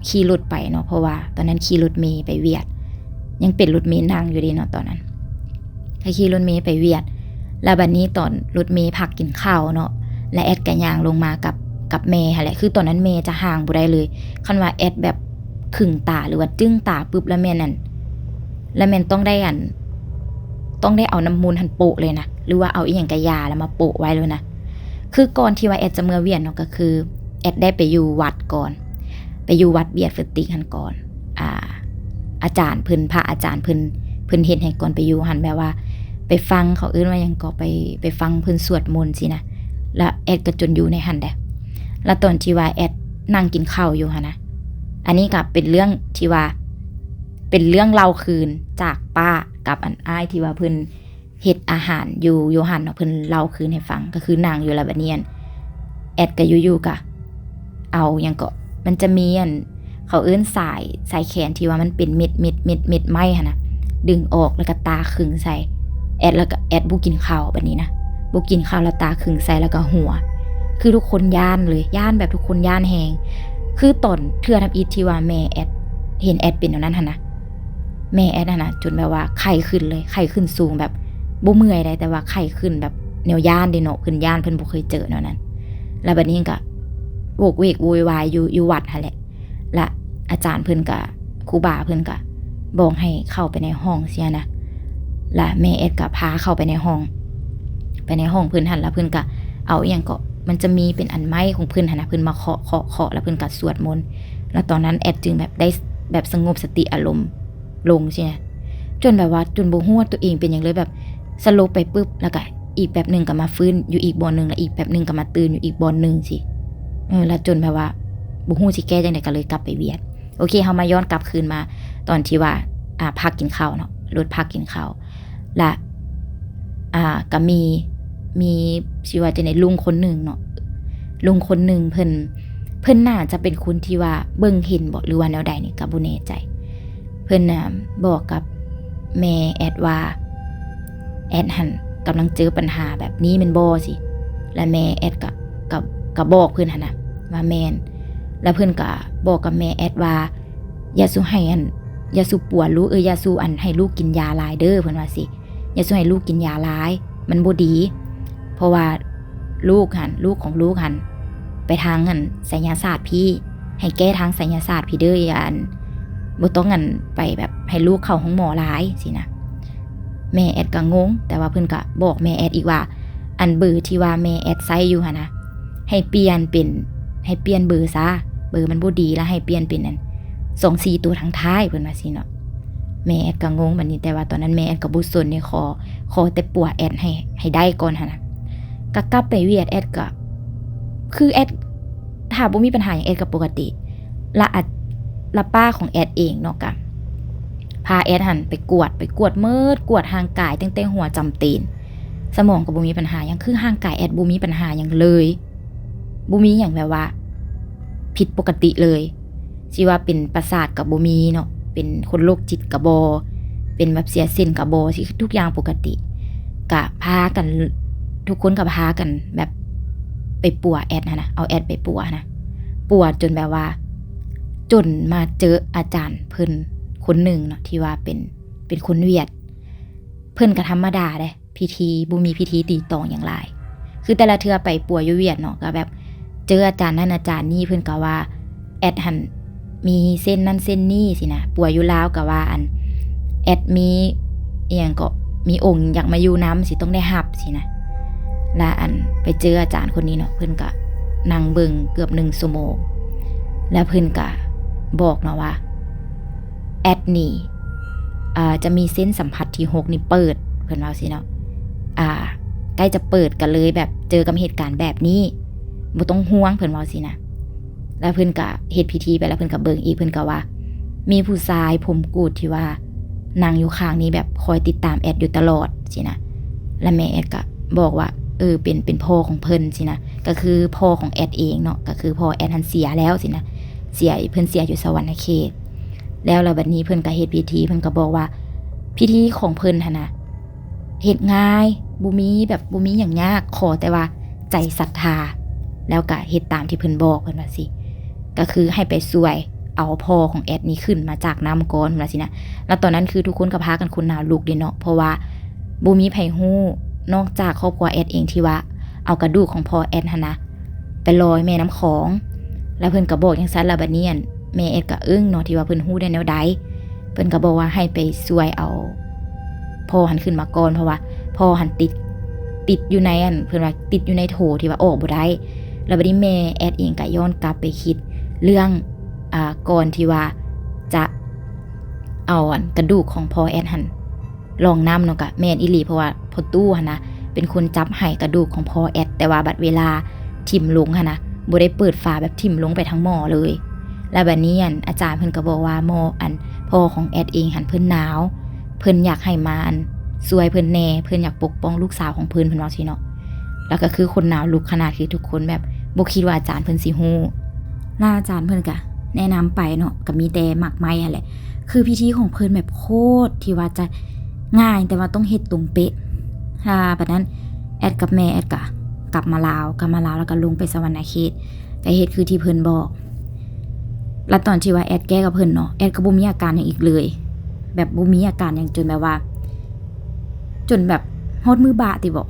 ຂີ່ລົດໄປເນາະ ເພາະວ່າຕອນນັ້ນຂີ່ລົດເມໄປຫວຽດ ຍັງເປັນລົດເມນັ່ງຢູ່ເດເນາະຕອນນັ້ນ ກໍຂີ່ລົດເມໄປຫວຽດ. ແລ້ວບາດນີ້ຕອນລົດເມພັກກິນເຂົ້າເນາະ ແລ້ວແອດກໍຍ່າງລົງມາກັບ ກັບແມ່ຫັ້ນແຫຼະ ຄືຕອນນັ້ນແມ່ຈະຫ່າງບໍ່ໄດ້ເລີຍ. ຄັນວ່າແອດແບບຂຶງຕາ ຫຼືວ່າຈຶ່້ງຕາປຶບ ແລ້ວແມ່ນ ອັນ ແລ້ວແມ່ນຕ້ອງໄດ້ ອັນ ຕ້ອງໄດ້ເອົານ້ຳມົນຫັ້ນໂປະເລີຍນະ ຫຼືວ່າເອົາອີ່ຫຍັງກະຢາແລ້ວມາໂປະໄວ້ໂລດນະ. ຄືກ່ອນທີ່ວ່າແອດຈະເມືອຫວຽດເນາະ ກໍຄືແອດໄດ້ໄປຢູ່ວັດກ່ອນ ໄປຢູ່ວັດຫວຽດຟຶດຕິກຫັ້ນກ່ອນ ອ່າ ອາຈານເພິ່ນ ພະອາຈານເພິ່ນ ເພິ່ນເຮັດໃຫ້ກ່ອນໄປຢູ່ຫັ້ນ ແບບວ່າໄປຟັງ ເຂົາເອີ້ນວ່າຫຍັງເກາະ ໄປ ໄປຟັງເພິ່ນສວດມົນຊີ້ນະ. ແລ້ວແອດກໍຈົນຢູ່ໃນຫັ້ນແຫຼະ. ແລ້ວຕອນທີ່ວ່າແອດນັ່ງກິນເຂົ້າຢູ່ຫັ້ນນະ ອັນນີ້ກໍເປັນເລື່ອງທີ່ວ່າ ເປັນເລື່ອງເລົ່າຄືນຈາກປ້າກັບອັນອ້າຍທີ່ວ່າເພິ່ນ ເຮັດອາຫານຢູ່ ຢູ່ຫັ້ນເນາະ ເພິ່ນເລົ່າຄືນໃຫ້ຟັງ ກໍຄືນັ່ງຢູ່ລະບາດນີ້ ອັນ ແອດກໍຢູ່ໆກໍ ເອົາຫຍັງເກາະ ມັນຈະມີອັນ ເຂົາເອີ້ນສາຍ ສາຍແຂນທີ່ວ່າມັນເປັນເມັດ ເມັດ ເມັດ ເມັດໄມ້ຫັ້ນນະ ດຶງອອກ ແລ້ວກໍຕາຄຶງໃສ່ແອັດ ແລ້ວກໍແອັດບໍ່ກິນເຂົ້າແບບນີ້ນະ ບໍ່ກິນເຂົ້າ ແລ້ວຕາຄຶງໃສ່ ແລ້ວກໍຫົວ ຄືທຸກຄົນຢ້ານເລີຍ ຢ້ານແບບທຸກຄົນຢ້ານແຮງ. ຄືຕອນເທື່ອທຳອິດທີ່ວ່າແມ່ແອັດເຫັນແອັດເປັນແນວນັ້ນຫັ້ນນະ ແມ່ແອັດຫັ້ນນະ ຈົນແບບວ່າໄຂ້ຂຶ້ນເລີຍ ໄຂ້ຂຶ້ນສູງແບບບໍ່ເມື່ອຍໃດ ແຕ່ວ່າໄຂ້ຂຶ້ນແບບແນວຢ້ານເດ້ເນາະ ເພິ່ນຢ້ານ ເພິ່ນບໍ່ເຄີຍເຈີແນວນັ້ນ. ແລ້ວບັດນີ້ກໍໂຫວກເວກໂວຍວາຍຢູ່ ຢູ່ວັດຫັ້ນແຫຼະ ລະອາຈານເພິ່ນກະ ຄູບາເພິ່ນກະບອກໃຫ້ເຂົ້າໄປໃນຫ້ອງຊີ້ນະ ລະແມ່ແອັດກະພາເຂົ້າໄປໃນຫ້ອງ ໄປໃນຫ້ອງເພິ່ນຫັ້ນ ລະເພິ່ນກະເອົາອີ່ຫຍັງເກາະ ມັນຈະມີເປັນອັນໄມ້ຂອງເພິ່ນຫັ້ນນະ ເພິ່ນມາເຄາະ ເຄາະ ເຄາະ ລະເພິ່ນກະສວດມົນ ລະຕອນນັ້ນແອັດຈຶ່ງແບບໄດ້ແບບສະຫງົບສະຕິອາລົມລົງຊີ້ນະ ຈົນແບບວ່າ ຈົນບໍ່ຮູ້ວ່າຕົວເອງເປັນຫຍັງເລີຍ ແບບສະຫຼົບໄປປຶບ ລະກະອີກແປັບໜຶ່ງກະມາຟື້ນຢູ່ອີກບ່ອນໜຶ່ງ ລະອີກແປັບໜຶ່ງກະມາຕື່ນຢູ່ອີກບ່ອນໜຶ່ງຊີ້ ເອີ ລະຈົນແບບວ່າບໍ່ຮູ້ຊິແກ້ຈັ່ງໃດ ກະເລີຍກັບໄປວຽດ. ໂອເຄ ເຮົາມາຍ້ອນກັບຄືນມາຕອນທີ່ວ່າ ອ່າ ພັກກິນເຂົ້າເນາະ ລົດພັກກິນເຂົ້າ ລະ ອ່າ ກະມີ ມີ ຊິວ່າຈັ່ງໃດ ລຸງຄົນໜຶ່ງເນາະ ລຸງຄົນໜຶ່ງ ເພິ່ນ ເພິ່ນໜ້າຈະເປັນຄົນທີ່ວ່າເບິ່ງເຫັນບໍ ຫຼືວ່າແນວໃດນີ້ກະບໍ່ແນ່ໃຈ ເພິ່ນ ອ່າ ບອກກັບແມ່ແອັດວ່າ ແອັດຫັ້ນກຳລັງເຈີປັນຫາແບບນີ້ແມ່ນບໍ່ຊີ້ ລະແມ່ແອັດກະ ກະ ກະບອກເພິ່ນຫັ້ນນະວ່າແມ່ນ ລະເພິ່ນກະບອກກັບແມ່ແອັດວ່າ ຢ່າສູ່ໃຫ້ອັນ ຢ່າສູ່ປົວລູກ ເອີ ຢ່າສູ່ອັນໃຫ້ລູກກິນຢາຫຼາຍເດີ ເພິ່ນວ່າຊີ້ ຢ່າສູ່ໃຫ້ລູກກິນຢາຫຼາຍ ມັນບໍ່ດີ ເພາະວ່າລູກຫັ້ນ ລູກຂອງລູກຫັ້ນໄປທາງອັນໄສຍະສາດພີ້ ໃຫ້ແກ້ທາງໄສຍະສາດພີ້ເດີ ຢ່າອັນ ບໍ່ຕ້ອງອັນໄປແບບໃຫ້ລູກເຂົ້າໂຮງໝໍຫຼາຍຊີ້ນະ. ແມ່ແອັດກະງົງ ແຕ່ວ່າເພິ່ນກະບອກແມ່ແອັດອີກວ່າ ອັນເບີທີ່ວ່າແມ່ແອັດໃຊ້ຢູ່ຫັ້ນນະ ໃຫ້ປ່ຽນເປັນ ໃຫ້ປ່ຽນເບີຊະ ເບີມັນບໍ່ດີ ລະໃຫ້ປ່ຽນເປັນອັນ ສອງສີ່ຕົວທາງທ້າຍ ເພິ່ນວ່າຊີ້ເນາະ. ແມ່ແອັດກະງົງບາດນີ້ ແຕ່ວ່າຕອນນັ້ນແມ່ແອັດກະບໍ່ສົນເດ ຂໍ ຂໍແຕ່ປົວແອັດໃຫ້ ໃຫ້ໄດ້ກ່ອນຫັ້ນນະ ກະກັບໄປວຽດ ແອັດກະ ຄືແອັດ ຖ້າບໍ່ມີບັນຫາຫຍັງ ແອັດກະປົກກະຕິ ລະອາ ລະປ້າຂອງແອັດເອງເນາະ ກະພາແອັດຫັ້ນໄປກວດ ໄປກວດໝົດ ກວດຮ່າງກາຍຕັ້ງແຕ່ຫົວຈຳຕີນ ສະໝອງກະບໍ່ມີບັນຫາຫຍັງ ຄືຮ່າງກາຍແອັດບໍ່ມີບັນຫາຫຍັງເລີຍ ບໍ່ມີຫຍັງແບບວ່າຜິດປົກກະຕິເລີຍ ຊິວ່າເປັນປະສາດກະບໍ່ມີເນາະ ເປັນຄົນໂລກຈິດກະບໍ່ ເປັນແບບເສຍເສັ້ນກະບໍ່ ຊິ ທຸກຢ່າງປົກກະຕິ ກະພາກັນ ທຸກຄົນກະພາກັນແບບໄປປົວແອັດຫັ້ນນະ ເອົາແອັດໄປປົວຫັ້ນນະ ປົວຈົນແບບວ່າ ຈົນມາເຈີອາຈານເພິ່ນຄົນໜຶ່ງເນາະ ທີ່ວ່າເປັນ ເປັນຄົນຫວຽດ ເພິ່ນກະທຳມະດາເດ້ ພິທີ ບໍ່ມີພິທີຕີຕອງຫຍັງຫຼາຍ ຄືແຕ່ລະເທື່ອໄປປົວຢູ່ຫວຽດເນາະ ກະແບບເຈີອາຈານນັ້ນອາຈານນີ້ ເພິ່ນກະວ່າແອັດຫັ້ນມີເສັ້ນນັ້ນເສັ້ນນີ້ຊີ້ນະ ປົວຢູ່ລາວກະວ່າອັນແອັດມີອີ່ຫຍັງເກາະ ມີອົງຢາກມາຢູ່ນຳ ຊິຕ້ອງໄດ້ຮັບຊີ້ນະ ລະອັນໄປເຈີອາຈານຄົນນີ້ເນາະ ເພິ່ນກະນັ່ງເບິ່ງເກືອບໜຶ່ງຊົ່ວໂມງ ລະເພິ່ນກະບອກເນາະວ່າ ແອັດນີ້ ອ່າ ຈະມີເສັ້ນສຳຜັດທີຫົກນີ້ເປີດ ເພິ່ນເວົ້າຊີ້ເນາະ ອ່າ ໃກ້ຈະເປີດ ກະເລີຍແບບເຈີກັບເຫດການແບບນີ້ ບໍ່ຕ້ອງຫ່ວງ ເພິ່ນເວົ້າຊີ້ນະ ລະເພິ່ນກະເຮັດພິທີໄປ ລະເພິ່ນກະເບິ່ງອີກ ເພິ່ນກະວ່າ ມີຜູ້ຊາຍຜົມກູດທີ່ວ່ານັ່ງຢູ່ຂ້າງນີ້ ແບບຄອຍຕິດຕາມແອັດຢູ່ຕະຫຼອດຊີ້ນະ ລະແມ່ແອັດກະບອກວ່າ ເອີ ເປັນ ເປັນພໍ່ຂອງເພິ່ນຊີ້ນະ ກະຄືພໍ່ຂອງແອັດເອງເນາະ ກະຄືພໍ່ແອັດຫັ້ນເສຍແລ້ວຊີ້ນະ ເສຍ ເພິ່ນເສຍຢູ່ສະຫວັນນະເຂດ ແລ້ວ ແລ້ວບັດນີ້ເພິ່ນກະເຮັດພິທີ ເພິ່ນກະບອກວ່າ ພິທີຂອງເພິ່ນຫັ້ນນະ ເຮັດງ່າຍ ບໍ່ມີແບບ ບໍ່ມີຫຍັງຍາກ ຂໍແຕ່ວ່າໃຈສັດທາ ແລ້ວກະເຮັດຕາມທີ່ເພິ່ນບອກ ເພິ່ນວ່າຊີ້ ກະຄືໃຫ້ໄປຊ່ວຍເອົາພໍ່ຂອງແອັດນີ້ຂຶ້ນມາຈາກນ້ຳກ່ອນ ເພິ່ນວ່າຊີ້ນະ ລະຕອນນັ້ນຄືທຸກຄົນກະພາກັນຂົນໜາວລຸກເດເນາະ ເພາະວ່າບໍ່ມີໃຜຮູ້ ນອກຈາກຄອບຄົວແອັດເອງ ທີ່ວ່າເອົາກະດູກຂອງພໍ່ແອັດຫັ້ນນະ ໄປລອຍແມ່ນ້ຳຂອງ ລະເພິ່ນກະບອກຈັ່ງຊັ້ນ ລະບາດນີ້ອັນ ແມ່ແອັດກະອຶ້ງເນາະ ທີ່ວ່າເພິ່ນຮູ້ໄດ້ແນວໃດ ເພິ່ນກະບອກວ່າໃຫ້ໄປຊ່ວຍເອົາພໍ່ຫັ້ນຂຶ້ນມາກ່ອນ ເພາະວ່າພໍ່ຫັ້ນຕິດ ຕິດຢູ່ໃນອັນ ເພິ່ນວ່າຕິດຢູ່ໃນໂຖທີ່ວ່າອອກບໍ່ໄດ້ ລະບາດນີ້ແມ່ແອັດເອງກະຍ້ອນກັບໄປຄິດເລື່ອງ ອ່າ ກ່ອນທີ່ວ່າຈະເອົາອັນກະດູກຂອງພໍ່ແອັດຫັ້ນ ລອງນ້ຳເນາະ ກະແມ່ນອີ່ຫຼີ ເພາະວ່າພໍ່ຕູ້ຫັ້ນນະ ເປັນຄົນຈັບໄຫ້ກະດູກຂອງພໍ່ແອັດ ແຕ່ວ່າບັດເວລາຖິ້ມລົງຫັ້ນນະ ບໍ່ໄດ້ເປີດຝາແບບຖິ້ມລົງໄປທາງໝໍ້ເລີຍ ລະບາດນີ້ອັນ ອາຈານເພິ່ນກະບອກວ່າໝໍ້ ອັນ ພໍ່ຂອງແອັດເອງຫັ້ນ ເພິ່ນໜາວ ເພິ່ນຢາກໃຫ້ມາອັນ ຊ່ວຍເພິ່ນແດ່ ເພິ່ນຢາກປົກປ້ອງລູກສາວຂອງເພິ່ນ ເພິ່ນເວົ້າຊີ້ເນາະ ລະກະຄືຂົນໜາວລຸກຂະໜາດ ຄືທຸກຄົນແບບບໍ່ຄິດວ່າອາຈານເພິ່ນຊິຮູ້ ລະອາຈານເພິ່ນກະແນະນຳໄປເນາະ ກະມີແຕ່ໝາກໄມ້ຫັ້ນແຫຼະ. ຄືພິທີຂອງເພິ່ນແບບໂຄດທີ່ວ່າຈະງ່າຍ ແຕ່ວ່າຕ້ອງເຮັດຕົງເປະ. ລະບາດນັ້ນແອດກັບແມ່ແອດກະກັບມາລາວ ກັບມາລາວ ລະກະລົງໄປສະຫວັນນະເຂດ ກະເຮັດຄືທີ່ເພິ່ນບອກ. ລະຕອນທີ່ວ່າແອດແກ້ກັບເພິ່ນເນາະ ແອດກະບໍ່ມີອາການຫຍັງອີກເລີຍ ແບບບໍ່ມີອາການຫຍັງ ຈົນແບບວ່າ ຈົນແບບຮອດມື້ບະຕິບໍ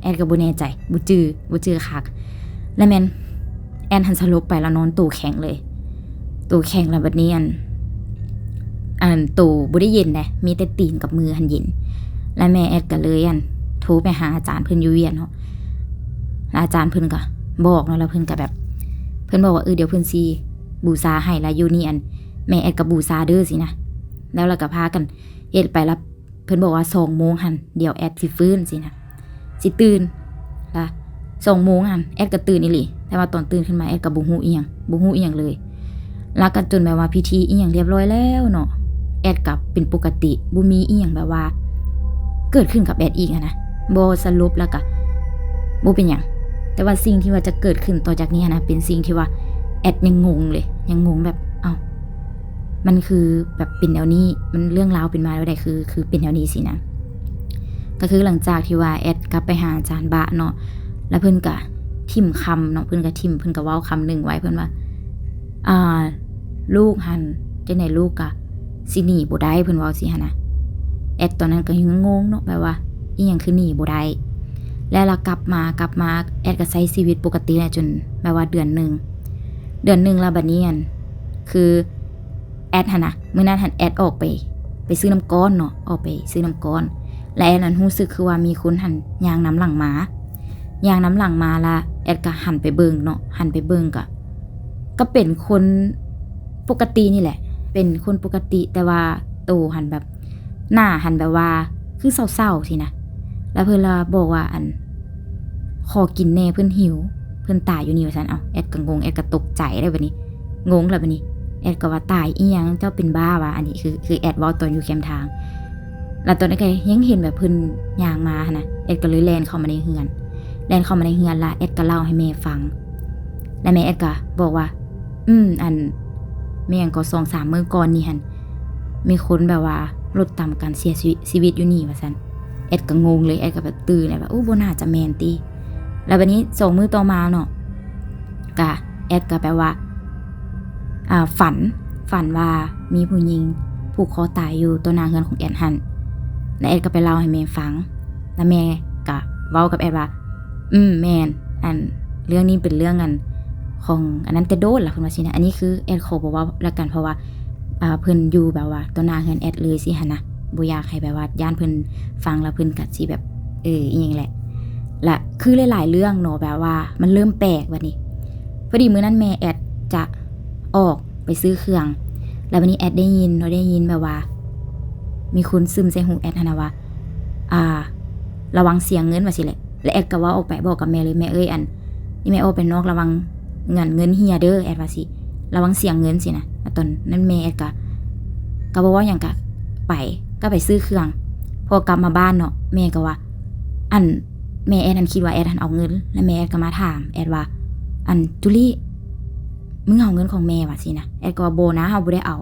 ແອດກະບໍ່ແນ່ໃຈ ບໍ່ຈື່ ບໍ່ຈື່ຄັກ. ລະແມ່ນແອດຫັ້ນສະຫຼົບໄປ ລະນອນໂຕແຂງເລີຍ ໂຕແຂງ. ລະບາດນີ້ອັນ ອັນໂຕບໍ່ໄດ້ເຢັນເດ້ ມີແຕ່ຕີນກັບມືຫັ້ນເຢັນ. ລະແມ່ແອດກະເລີຍອັນໂທໄປຫາອາຈານເພິ່ນຢູ່ວຽງເນາະ ລະອາຈານເພິ່ນກະບອກເນາະ ລະເພິ່ນກະແບບ ເພິ່ນບອກວ່າ ເອີ ດຽວເພິ່ນຊິບູຊາໃຫ້ ລະຢູ່ນີ້ອັນແມ່ແອດກະບູຊາເດີ ຊີ້ນະ. ແລ້ວລະກະພາກັນເຮັດໄປ ລະເພິ່ນບອກວ່າ ສອງໂມງຫັ້ນ ດຽວແອດຊິຟື້ນ ຊີ້ນະ ຊິຕື່ນ. ລະສອງໂມງຫັ້ນແອດກະຕື່ນອີ່ຫຼີ ແຕ່ວ່າຕອນຕື່ນຂຶ້ນມາແອດກະບໍ່ຮູ້ອີ່ຫຍັງ ບໍ່ຮູ້ອີ່ຫຍັງເລີຍ. ລະກະຈົນແບບວ່າພິທີອີ່ຫຍັງລຽບຮ້ອຍແລ້ວເນາະ ແອດກະເປັນປົກກະຕິ ບໍ່ມີອີ່ຫຍັງແບບວ່າເກີດຂຶ້ນກັບແອດອີກຫັ້ນນະ ບໍ່ສະຫຼົບ ລະກະບໍ່ເປັນຫຍັງ. ແຕ່ວ່າສິ່ງທີ່ວ່າຈະເກີດຂຶ້ນຕໍ່ຈາກນີ້ຫັ້ນນະ ເປັນສິ່ງທີ່ວ່າແອດຍັງງົງເລີຍ ຍັງງົງແບບ ເອົ້າ ມັນຄືແບບເປັນແນວນີ້ ມັນເລື່ອງລາວເປັນມາແນວໃດ ຄື ຄືເປັນແນວນີ້ຊີ້ນະ. ກະຄືຫຼັງຈາກທີ່ວ່າແອດກັບໄປຫາອາຈານບະເນາະ ລະເພິ່ນກະຖິ້ມຄຳເນາະ ເພິ່ນກະຖິ້ມ ເພິ່ນກະເວົ້າຄຳໜຶ່ງໄວ້ ເພິ່ນວ່າ ອ່າ ລູກຫັ້ນ ຈັ່ງໃດລູກກະຊິໜີບໍ່ໄດ້ ເພິ່ນເວົ້າຊີ້ຫັ້ນນະ. ແອດຕອນນັ້ນກະຍັງງົງເນາະ ແບບວ່າອີ່ຫຍັງຄືໜີບໍ່ໄດ້. ແລ້ວລະກັບມາ ກັບມາ ແອດກະໃຊ້ຊີວິດປົກກະຕິແຫຼະ ຈົນແບບວ່າເດືອນໜຶ່ງ ເດືອນໜຶ່ງ ລະບາດນີ້ອັນ ຄື ແອດຫັ້ນນະ ມື້ນັ້ນຫັ້ນແອດອອກໄປ ໄປຊື້ນ້ຳກ້ອນເນາະ ອອກໄປຊື້ນ້ຳກ້ອນ ລະແອດນັ້ນຮູ້ສຶກຄືວ່າມີຄົນຫັ້ນຍ່າງນຳຫຼັງມາ ຍ່າງນຳຫຼັງມາ ລະແອດກະຫັນໄປເບິ່ງເນາະ ຫັນໄປເບິ່ງກະ ກະເປັນຄົນປົກກະຕິນີ້ແຫຼະ ເປັນຄົນປົກກະຕິ ແຕ່ວ່າໂຕຫັ້ນແບບ ໜ້າຫັ້ນແບບວ່າຄືເສົ້າໆຊີ້ນະ. ລະເພິ່ນລະບອກວ່າ ອັນ ຂໍກິນແດ່ ເພິ່ນຫິວ ເພິ່ນຕາຍຢູ່ນີ້ວ່າຊັ້ນ. ເອົ້າ ແອດກະງົງ ແອດກະຕົກໃຈແລ້ວບາດນີ້ ງົງແລ້ວບາດນີ້ ແອດກະວ່າ ຕາຍອີ່ຫຍັງ ເຈົ້າເປັນບ້າຫວາ? ອັນນີ້ຄື ຄືແອດເວົ້າຕອນຢູ່ແຄມທາງ. ລະຕອນນັ້ນກະຍັງເຫັນແບບເພິ່ນຍ່າງມາຫັ້ນນະ ແອດກະເລີຍແລ່ນເຂົ້າມາໃນເຮືອນ ແລ່ນເຂົ້າມາໃນເຮືອນ ລະແອດກະເລົ່າໃຫ້ແມ່ຟັງ ລະແມ່ແອດກະບອກວ່າ ອືມ ອັນ ແມ່ນຫຍັງກໍ ສອງສາມມື້ກ່ອນນີ້ຫັ້ນ ມີຄົນແບບວ່າລົດຕຳກັນເສຍຊີ ຊີວິດຢູ່ນີ້ວ່າຊັ້ນ. ແອດກະງົງເລີຍ ແອດກະແບບຕື່ນ ແອດວ່າ ໂອ້ ບໍ່ໜ້າຈະແມ່ນຕິ. ລະບາດນີ້ສອງມື້ຕໍ່ມາເນາະ ກະ ແອດກະແບບວ່າ ອ່າ ຝັນ ຝັນວ່າມີຜູ້ຍິງຜູກຄໍຕາຍຢູ່ຕໍ່ໜ້າເຮືອນຂອງແອດຫັ້ນ. ລະແອດກະໄປເລົ່າໃຫ້ແມ່ຟັງ ລະແມ່ກະເວົ້າກັບແອດວ່າ ອືມ ແມ່ນ ອັນ ເລື່ອງນີ້ເປັນເລື່ອງ ອັນ ຂອງອັນນັ້ນແຕ່ໂດນລະ ເພິ່ນວ່າຊີ້ນະ. ອັນນີ້ຄືແອດຂໍບໍ່ເວົ້າລະກັນ ເພາະວ່າ ອ່າ ເພິ່ນຢູ່ແບບວ່າຕໍ່ໜ້າເຮືອນແອດເລີຍຊີ້ຫັ້ນນະ ບໍ່ຢາກໃຫ້ແບບວ່າຢ້ານເພິ່ນຟັງລະເພິ່ນກະຊິແບບ ເອີ ອີ່ຫຍັງແຫຼະ. ລະຄືຫຼາຍໆເລື່ອງເນາະ ແບບວ່າມັນເລີ່ມແປກບາດນີ້. ພໍດີມື້ນັ້ນແມ່ແອດຈະອອກໄປຊື້ເຄື່ອງ ລະບາດນີ້ແອດໄດ້ຍິນເນາະ ໄດ້ຍິນແບບວ່າມີຄົນຊຶມໃສ່ຫູແອດຫັ້ນນະວ່າ ອ່າ ລະວັງເສຍເງິນວ່າຊີ້ແຫຼະ. ລະແອດກະເວົ້າອອກໄປບອກກັບແມ່ເລີຍ ແມ່ເອີຍ ອັນ ນີ້ແມ່ອອກໄປນອກລະວັງເງິນ ເງິນເຮຍເດີ ແອດວ່າຊີ້ ລະວັງເສຍເງິນຊີ້ນະ. ລະຕອນນັ້ນແມ່ແອດກະ ກະບໍ່ເວົ້າຫຍັງ ກະໄປ ກະໄປຊື້ເຄື່ອງ. ພໍກັບມາບ້ານເນາະ ແມ່ກະວ່າ ອັນ ແມ່ແອດຫັ້ນຄິດວ່າແອດຫັ້ນເອົາເງິນ ລະແມ່ແອດກະມາຖາມແອດວ່າ ອັນ ຈູລີ້ ມຶງເອົາເງິນຂອງແມ່ຫວາ? ຊີ້ນະ. ແອດກະວ່າ ບໍ່ນະ ເຮົາບໍ່ໄດ້ເອົາ.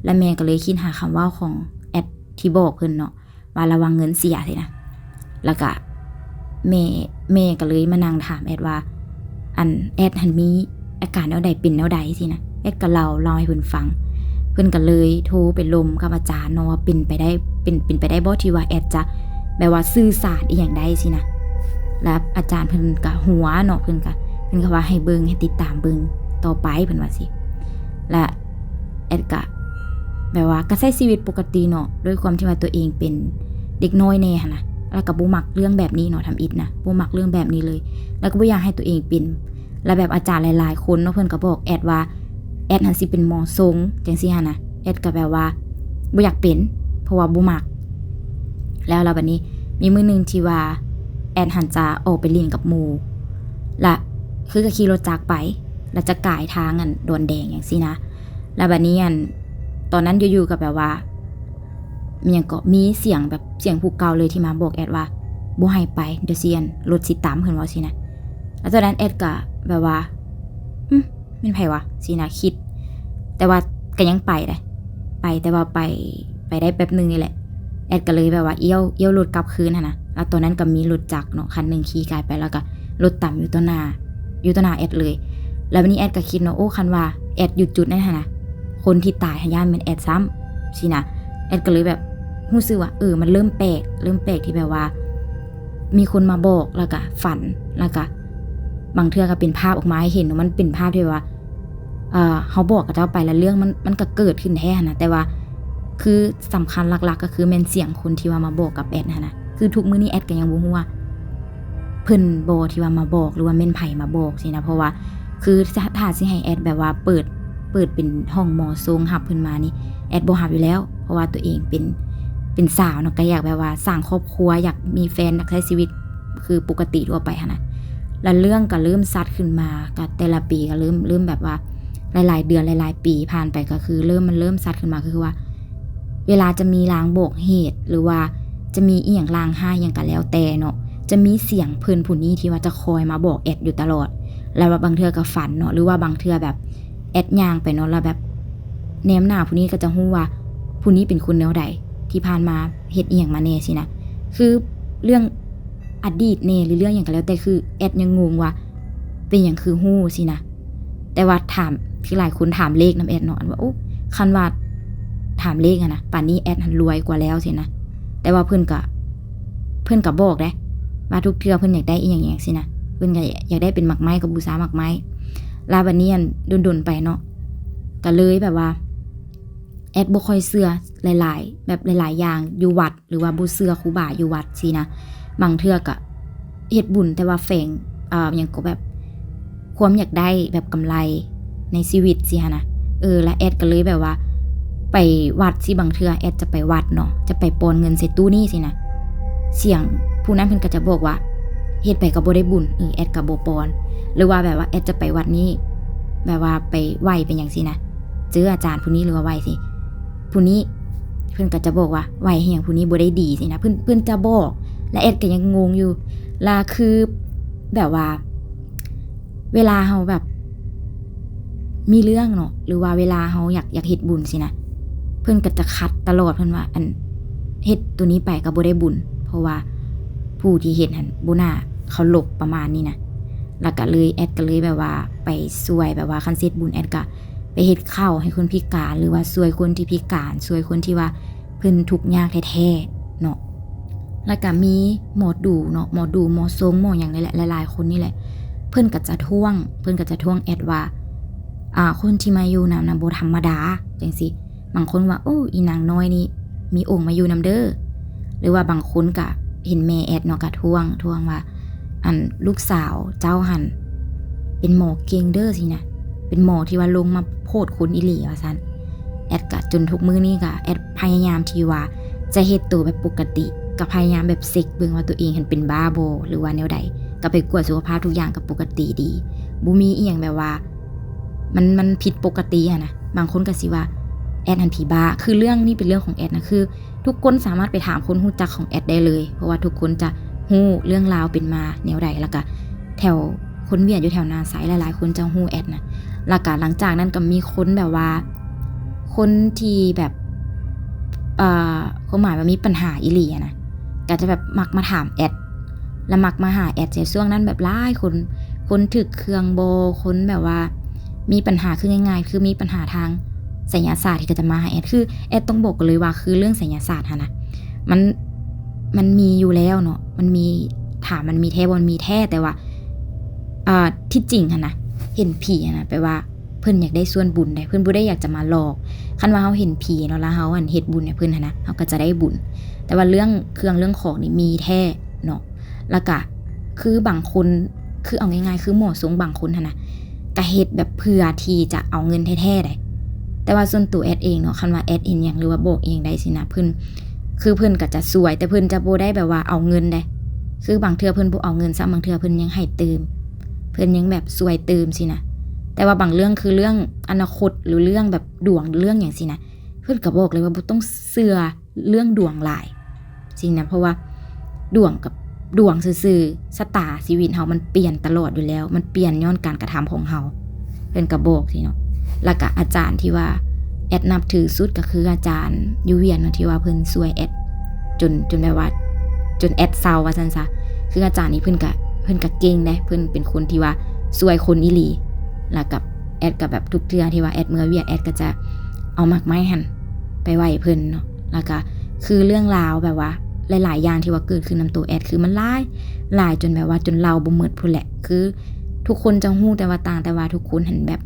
ລະແມ່ກະເລີຍຄິດຫາຄຳເວົ້າຂອງແອດທີ່ບອກເພິ່ນເນາະ ວ່າລະວັງເງິນເສຍຊີ້ນະ. ລະກະແມ່ ແມ່ກະເລີຍມານັ່ງຖາມແອດວ່າ ອັນ ແອດຫັ້ນມີອາການແນວໃດ ເປັນແນວໃດຊີ້ນະ. ແອດກະເລົ່າ ເລົ່າໃຫ້ເພິ່ນຟັງ ເພິ່ນກະເລີຍໂທໄປລົມກັບອາຈານເນາະວ່າ ເປັນໄປໄດ້ ເປັນ ເປັນໄປໄດ້ບໍ່ທີ່ວ່າແອດຈະແບບວ່າສື່ສານອີ່ຫຍັງໄດ້ຊີ້ນະ. ລະອາຈານເພິ່ນກະຫົວເນາະ ເພິ່ນກະ ເພິ່ນກະວ່າໃຫ້ເບິ່ງ ໃຫ້ຕິດຕາມເບິ່ງຕໍ່ໄປ ເພິ່ນວ່າຊີ້. ລະ ແອດກະແບບວ່າກະໃຊ້ຊີວິດປົກກະຕິເນາະ ດ້ວຍຄວາມທີ່ວ່າຕົວເອງເປັນເດັກນ້ອຍແດ່ຫັ້ນນະ ລະກະບໍ່ມັກເລື່ອງແບບນີ້ເນາະ ທຳອິດນະ ບໍ່ມັກເລື່ອງແບບນີ້ເລີຍ ລະກະບໍ່ຢາກໃຫ້ຕົວເອງເປັນ. ລະແບບອາຈານຫຼາຍໆຄົນເນາະ ເພິ່ນກະບອກແອດວ່າ ແອດຫັ້ນຊິເປັນໝໍຊົງ ຈັ່ງຊີ້ຫັ້ນນະ. ແອດກະແບບວ່າບໍ່ຢາກເປັນ ເພາະວ່າບໍ່ມັກ. ແລ້ວ ລະບາດນີ້ມີມື້ໜຶ່ງທີ່ວ່າແອດຫັ້ນຈະອອກໄປຫຼິ້ນກັບໝູ່ ລະຄືກະຂີ່ລົດຈັກໄປ ລະຈະກາຍທາງ ອັນ ດອນແດງ ຈັ່ງຊີ້ນະ. ລະບາດນີ້ ອັນ ຕອນນັ້ນຢູ່ໆກະແບບວ່າ ມີຫຍັງເກາະ ມີສຽງແບບສຽງຜູ້ເກົ່າເລີຍທີ່ມາບອກແອດວ່າ ບໍ່ໃຫ້ໄປ ດຽວຊິ ອັນ ລົດຊິຕຳ ເພິ່ນເວົ້າຊີ້ນະ. ລະຕອນນັ້ນແອດກະແບບວ່າ ອືມ ແມ່ນໃຜວະ ຊີ້ນະ ຄິດ ແຕ່ວ່າກໍຍັງໄປເດ້ ໄປ ແຕ່ວ່າໄປ ໄປໄດ້ແປັບໜຶ່ງນີ້ແຫຼະ ແອັດກໍເລີຍແບບວ່າລ້ຽວ ລ້ຽວລົດກັບຄືນຫັ້ນນະ ແລ້ວຕອນນັ້ນກໍມີລົດຈັກເນາະ ຄັນໜຶ່ງຂີ່ກາຍໄປ ແລ້ວກໍລົດຕຳຢູ່ຕໍ່ໜ້າ ຢູ່ຕໍ່ໜ້າແອັດເລີຍ. ແລ້ວບາດນີ້ແອັດກໍຄິດເນາະ ໂອ້ ຄັນວ່າແອັດຢູ່ຈຸດນັ້ນຫັ້ນນະ ຄົນທີ່ຕາຍຫັ້ນຢ້ານແມ່ນແອັດຊ້ຳ ຊີ້ນະ. ແອັດກໍເລີຍແບບຮູ້ສຶກວ່າ ເອີ ມັນເລີ່ມແປກ ເລີ່ມແປກທີ່ແບບວ່າ ມີຄົນມາບອກ ແລ້ວກະຝັນ ແລ້ວກະບາງເທື່ອກະເປັນພາບອອກມາໃຫ້ເຫັນ ມັນເປັນພາບທີ່ແບບວ່າ ເອີ ເຮົາບອກເຂົາເຈົ້າໄປ ແລ້ວເລື່ອງມັນ ມັນກະເກີດຂຶ້ນແທ້ຫັ້ນນະ. ແຕ່ວ່າຄືສຳຄັນຫຼັກໆ ກໍຄືແມ່ນສຽງຄົນທີ່ວ່າມາບອກກັບແອັດຫັ້ນນະ. ຄືທຸກມື້ນີ້ແອັດກໍຍັງບໍ່ຮູ້ວ່າເພິ່ນບໍ່ ທີ່ວ່າມາບອກ ຫຼືວ່າແມ່ນໃຜມາບອກຊີ້ນະ. ເພາະວ່າ ຄືຖ້າ ຖ້າຊິໃຫ້ແອັດແບບວ່າເປີດ ເປີດເປັນຫ້ອງໝໍຊົງຮັບເພິ່ນມານີ້ ແອັດບໍ່ຮັບຢູ່ແລ້ວ ເພາະວ່າຕົວເອງເປັນ ເປັນສາວເນາະ ກໍຢາກແບບວ່າສ້າງຄອບຄົວ ຢາກມີແຟນ ຢາກໃຊ້ຊີວິດຄືປົກກະຕິທົ່ວໄປຫັ້ນນະ. ແລ້ວເລື່ອງກໍເລີ່ມຊັດຂຶ້ນມາ ກໍແຕ່ລະປີກໍເລີ່ມ ເລີ່ມແບບວ່າຫຼາຍໆເດືອນ ຫຼາຍໆປີຜ່ານໄປ ກໍຄືເລີ່ມ ມັນເລີ່ມຊັດຂຶ້ນມາ ກໍຄືວ່າ ເວລາຈະມີລາງບອກເຫດ ຫຼືວ່າຈະມີອີ່ຫຍັງລາງຮ້າຍຫຍັງກໍແລ້ວແຕ່ເນາະ ຈະມີສຽງເພິ່ນຜູ້ນີ້ທີ່ວ່າຈະຄອຍມາບອກແອັດຢູ່ຕະຫຼອດ. ແລ້ວວ່າບາງເທື່ອກໍຝັນເນາະ ຫຼືວ່າບາງເທື່ອແບບແອັດຍ່າງໄປເນາະ ແລ້ວແບບແນມໜ້າຜູ້ນີ້ກໍຈະຮູ້ວ່າຜູ້ນີ້ເປັນຄົນແນວໃດ ທີ່ຜ່ານມາເຮັດອີ່ຫຍັງມາແດ່ຊີ້ນະ. ຄືເລື່ອງອະດີດແດ່ ຫຼືເລື່ອງຫຍັງກໍແລ້ວແຕ່ ຄືແອັດຍັງງົງວ່າເປັນຫຍັງຄືຮູ້ຊີ້ນະ. ແຕ່ວ່າຖາມ ຄືຫຼາຍຄົນຖາມເລກນຳແອັດເນາະ ອັນວ່າ ໂອ້ ຄັນວ່າຖາມເລກຫັ້ນນະ ປານນີ້ແອັດຫັ້ນລວຍກວ່າແລ້ວຊີ້ນະ. ແຕ່ວ່າເພິ່ນກະ ເພິ່ນກະບອກເດ້ ວ່າທຸກເທື່ອເພິ່ນຢາກໄດ້ອີ່ຫຍັງຫຍັງຊີ້ນະ ເພິ່ນກະຢາກໄດ້ເປັນໝາກໄມ້ ກັບບູຊາໝາກໄມ້. ແລ້ວບາດນີ້ ອັນ ດົນໆໄປເນາະ ກະເລີຍແບບວ່າ ແອັດບໍ່ຄ່ອຍເຊື່ອຫຼາຍໆ ແບບຫຼາຍໆຢ່າງຢູ່ວັດ ຫຼືວ່າບໍ່ເຊື່ອຄູບາຢູ່ວັດຊີ້ນະ. ບາງເທື່ອກະເຮັດບຸນ ແຕ່ວ່າແຝງ ເອີ ຫຍັງກໍແບບ ຄວາມຢາກໄດ້ແບບກຳໄລໃນຊີວິດຊີ້ຫັ້ນນະ. ເອີ ແລ້ວແອັດກໍເລີຍແບບວ່າໄປວັດຊີ້ ບາງເທື່ອແອັດຈະໄປວັດເນາະ ຈະໄປປ່ອນເງິນໃສ່ຕູ້ນີ້ຊີ້ນະ. ສຽງຜູ້ນັ້ນເພິ່ນກໍຈະບອກວ່າ ເຮັດໄປກໍບໍ່ໄດ້ບຸນ ເອີ ແອັດກໍບໍ່ປ່ອນ. ຫຼືວ່າແບບວ່າແອັດຈະໄປວັດນີ້ ແບບວ່າໄປໄຫວ້ໄປຫຍັງຊີ້ນະ ເຈີອາຈານຜູ້ນີ້ ຫຼືວ່າໄຫວ້ຊີ້ ຜູ້ນີ້ ເພິ່ນກໍຈະບອກວ່າ ໄຫວ້ໃຫ້ຫຍັງ ຜູ້ນີ້ບໍ່ໄດ້ດີຊີ້ນະ. ເພິ່ນ ເພິ່ນຈະບອກ ແລະແອັດກໍຍັງງົງຢູ່ ລະຄືແບບວ່າ ເວລາເຮົາແບບມີເລື່ອງເນາະ ຫຼືວ່າເວລາເຮົາຢາກ ຢາກເຮັດບຸນຊີ້ນະ ເພິ່ນກໍຈະຂັດຕະຫຼອດ ເພິ່ນວ່າ ອັນ ເຮັດໂຕນີ້ໄປກໍບໍ່ໄດ້ບຸນ ເພາະວ່າຜູ້ທີ່ເຮັດຫັ້ນບໍ່ໜ້າເຄົາລົບ ປະມານນີ້ນະ. ລະກະເລີຍ ແອັດກໍເລີຍແບບວ່າໄປຊ່ວຍ ແບບວ່າຄັນຊິເຮັດບຸນ ແອັດກະ ໄປເຮັດເຂົ້າໃຫ້ຄົນພິການ ຫຼືວ່າຊ່ວຍຄົນທີ່ພິການ ຊ່ວຍຄົນທີ່ວ່າເພິ່ນທຸກຍາກແທ້ໆເນາະ. ແລ້ວກະມີໝໍດູເນາະ ໝໍດູ ໝໍຊົງ ໝໍຫຍັງນີ້ແຫຼະ ຫຼາຍໆຄົນນີ້ແຫຼະ ເພິ່ນກໍຈະທ້ວງ ເພິ່ນກໍຈະທ້ວງແອັດວ່າ ອາ ຄົນທີ່ມາຢູ່ນຳນະບໍ່ທຳມະດາ ຈັ່ງຊີ້. ບາງຄົນວ່າ ໂອ້ ອີນາງນ້ອຍນີ້ມີອົງມາຢູ່ນຳເດີ. ຫຼືວ່າບາງຄົນກະເຫັນແມ່ແອັດເນາະ ກະທ້ວງ ທ້ວງວ່າ ອັນ ລູກສາວເຈົ້າຫັ້ນເປັນໝໍເກັ່ງເດີຊີ້ນະ ເປັນໝໍທີ່ວ່າລົງມາໂພດຄົນອີ່ຫຼີວ່າຊັ້ນ. ແອັດກະຈົນທຸກມື້ນີ້ກະ ແອັດພະຍາຍາມທີ່ວ່າຈະເຮັດໂຕແບບປົກກະຕິ ກະພະຍາຍາມແບບເຊັກເບິ່ງວ່າໂຕເອງຫັ້ນເປັນບ້າບໍ່ ຫຼືວ່າແນວໃດ ກະໄປກວດສຸຂະພາບທຸກຢ່າງກະປົກກະຕິດີ ບໍ່ມີອີ່ຫຍັງແບບວ່າ ມັນ ມັນຜິດປົກກະຕິຫັ້ນນະ. ບາງຄົນກະຊິວ່າແອັດຫັ້ນຜີບ້າ ຄືເລື່ອງນີ້ເປັນເລື່ອງຂອງແອັດນະ ຄື ທຸກຄົນສາມາດໄປຖາມຄົນຮູ້ຈັກຂອງແອັດໄດ້ເລີຍ ເພາະວ່າທຸກຄົນຈະຮູ້ເລື່ອງລາວເປັນມາແນວໃດ. ລະກະແຖວຄົນຫວຽດຢູ່ແຖວນາໄຊ ຫຼາຍໆຄົນຈະຮູ້ແອັດນະ. ລະກະຫຼັງຈາກນັ້ນກະມີຄົນແບບວ່າ ຄົນທີ່ແບບ ເອີ ຄວາມໝາຍວ່າມີບັນຫາອີ່ຫຼີຫັ້ນນະ ກະຈະແບບມັກມາຖາມແອັດ ລະມັກມາຫາແອັດ. ໃນຊ່ວງນັ້ນແບບຫຼາຍຄົນ ຄົນຖືກເຄື່ອງບໍ່ ຄົນແບບວ່າມີບັນຫາ ຄືງ່າຍໆ ຄືມີບັນຫາທາງໄສຍະສາດ ທີ່ກະຈະມາຫາແອັດ. ຄືແອັດຕ້ອງບອກກັນເລີຍວ່າ ຄືເລື່ອງໄສຍະສາດຫັ້ນນະ ມັນ ມັນມີຢູ່ແລ້ວເນາະ ມັນມີ ຖາມມັນມີແທ້ບໍ່ ມັນມີແທ້ ແຕ່ວ່າ ອາ ທີ່ຈິງຫັ້ນນະ ເຫັນຜີຫັ້ນນະ ແປວ່າເພິ່ນຢາກໄດ້ສ່ວນບຸນໃດ ເພິ່ນບໍ່ໄດ້ຢາກຈະມາຫຼອກ. ຄັນວ່າເຮົາເຫັນຜີເນາະ ລະເຮົາ ອັນ ເຮັດບຸນໃຫ້ເພິ່ນຫັ້ນນະ ເຮົາກະຈະໄດ້ບຸນ. ແຕ່ວ່າເລື່ອງເຄື່ອງເລື່ອງຂອງນີ້ມີແທ້ເນາະ. ລະກະ ຄືບາງຄົນ ຄືເອົາງ່າຍໆ ຄືໝໍຊົງບາງຄົນຫັ້ນນະ ກະເຮັດແບບເພື່ອທີ່ຈະເອົາເງິນແທ້ໆໃດ. ແຕ່ວ່າສ່ວນໂຕແອັດເອງເນາະ ຄັນວ່າແອັດເຫັນຫຍັງ ຫຼືວ່າບອກອີ່ຫຍັງໃດຊີ້ນະ ເພິ່ນ ຄືເພິ່ນກະຈະຊ່ວຍ ແຕ່ເພິ່ນຈະບໍ່ໄດ້ແບບວ່າເອົາເງິນໃດ. ຄືບາງເທື່ອເພິ່ນບໍ່ເອົາເງິນຊ້ຳ ບາງເທື່ອເພິ່ນຍັງໃຫ້ຕື່ມ ເພິ່ນຍັງແບບຊ່ວຍຕື່ມຊີ້ນະ. ແຕ່ວ່າບາງເລື່ອງ ຄືເລື່ອງອະນາຄົດ ຫຼືເລື່ອງແບບດວງ ເລື່ອງຫຍັງຊີ້ນະ ເພິ່ນກະບອກເລີຍວ່າບໍ່ຕ້ອງເຊື່ອເລື່ອງດວງຫຼາຍຊີ້ນະ ເພາະວ່າດວງກັບດວງຊື່ໆ ຊະຕາຊີວິດເຮົາມັນປ່ຽນຕະຫຼອດຢູ່ແລ້ວ ມັນປ່ຽນຍ້ອນການກະທຳຂອງເຮົາ. ເພິ່ນກໍບອກຊີ້ເນາະ. ແລ້ວກໍອາຈານທີ່ວ່າແອດນັບຖືສຸດກໍຄືອາຈານຢູ່ວຽງເນາະ ທີ່ວ່າເພິ່ນຊ່ວຍແອດຈົນ ຈົນແບບວ່າ ຈົນແອດເຊົາວ່າຊັ້ນຊະ. ຄືອາຈານນີ້ເພິ່ນກະ ເພິ່ນກະເກັ່ງເດ້ ເພິ່ນເປັນຄົນທີ່ວ່າຊ່ວຍຄົນອີ່ຫຼີ. ແລ້ວກະແອດກະແບບທຸກເທື່ອທີ່ວ່າແອດເມືອວຽກ ແອດກະຈະເອົາໝາກໄມ້ຫັ້ນໄປໄຫວ້ເພິ່ນເນາະ. ແລ້ວກະຄືເລື່ອງລາວແບບວ່າຫຼາຍໆຢ່າງທີ່ວ່າເກີດຂຶ້ນນຳໂຕແອດ ຄືມັນຫຼາຍ ຫຼາຍຈົນແບບວ່າຈົນເລົ່າບໍ່ໝົດພຸ້ນແຫຼະ. ຄືທຸກຄົນຈະຮູ້ແຕ່ວ່າຕ່າງ ແຕ່ວ່າທຸກຄົນຫັ້ນແບບ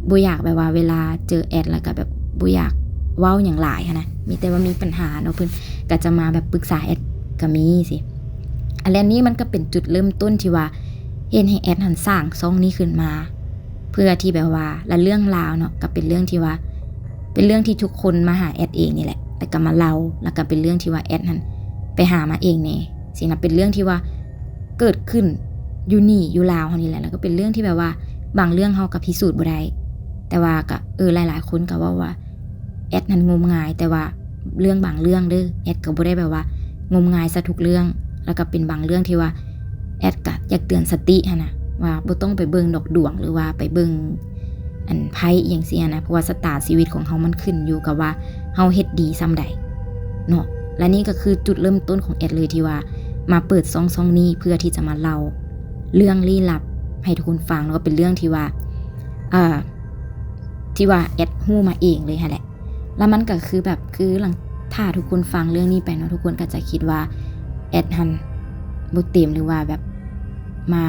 ບໍ່ຢາກ ແບບວ່າເວລາເຈີແອດແລ້ວກະແບບບໍ່ຢາກເວົ້າຫຍັງຫຼາຍຫັ້ນນະ. ມີແຕ່ວ່າມີບັນຫາເນາະ ເພິ່ນກະຈະມາແບບປຶກສາແອດກະມີຊີ້. ອັນແລະນີ້ມັນກະເປັນຈຸດເລີ່ມຕົ້ນທີ່ວ່າເຮັດໃຫ້ແອດຫັ້ນສ້າງຊ່ອງນີ້ຂຶ້ນມາ ເພື່ອທີ່ແບບວ່າ ແລະເລື່ອງລາວເນາະ ກະເປັນເລື່ອງທີ່ວ່າ ເປັນເລື່ອງທີ່ທຸກຄົນມາຫາແອດເອງນີ້ແຫຼະ ແລ້ວກະມາເລົ່າ ແລ້ວກະເປັນເລື່ອງທີ່ວ່າແອດຫັ້ນໄປຫາມາເອງແດ່ຊີ້ນະ. ເປັນເລື່ອງທີ່ວ່າເກີດຂຶ້ນຢູ່ນີ້ຢູ່ລາວເຮົານີ້ແຫຼະ ແລ້ວກະເປັນເລື່ອງທີ່ແບບວ່າບາງເລື່ອງເຮົາກະພິສູດບໍ່ໄດ້ ແຕ່ວ່າກະ ເອີ ຫຼາຍໆຄົນກະເວົ້າວ່າແອດຫັ້ນງົມງາຍ ແຕ່ວ່າເລື່ອງບາງເລື່ອງເດີ ແອດກະບໍ່ໄດ້ແບບວ່າງົມງາຍຊະທຸກເລື່ອງ. ແລ້ວກະເປັນບາງເລື່ອງທີ່ວ່າແອດກະຢາກເຕືອນສະຕິຫັ້ນນະ ວ່າບໍ່ຕ້ອງໄປເບິ່ງດອກດວງ ຫຼືວ່າໄປເບິ່ງ ອັນໄພອີ່ຫຍັງຊີ້ນະ ເພາະວ່າຊະຕາຊີວິດຂອງເຮົາມັນຂຶ້ນຢູ່ກັບວ່າເຮົາເຮັດດີສ່ຳໃດເນາະ. ແລະນີ້ກະຄືຈຸດເລີ່ມຕົ້ນຂອງແອດເລີຍ ທີ່ວ່າມາເປີດຊ່ອງ ຊ່ອງນີ້ ເພື່ອທີ່ຈະມາເລົ່າເລື່ອງລີ້ລັບໃຫ້ທຸກຄົນຟັງ ແລ້ວກະເປັນເລື່ອງທີ່ວ່າ ເອີ ທີ່ວ່າແອດຮູ້ມາເອງເລີຍຫັ້ນແຫຼະ. ແລ້ວມັນກະຄືແບບ ຄືຫຼັງ ຖ້າທຸກຄົນຟັງເລື່ອງນີ້ໄປເນາະ ທຸກຄົນກະຈະຄິດວ່າແອດຫັ້ນບໍ່ເຕັມ ຫຼືວ່າແບບມາ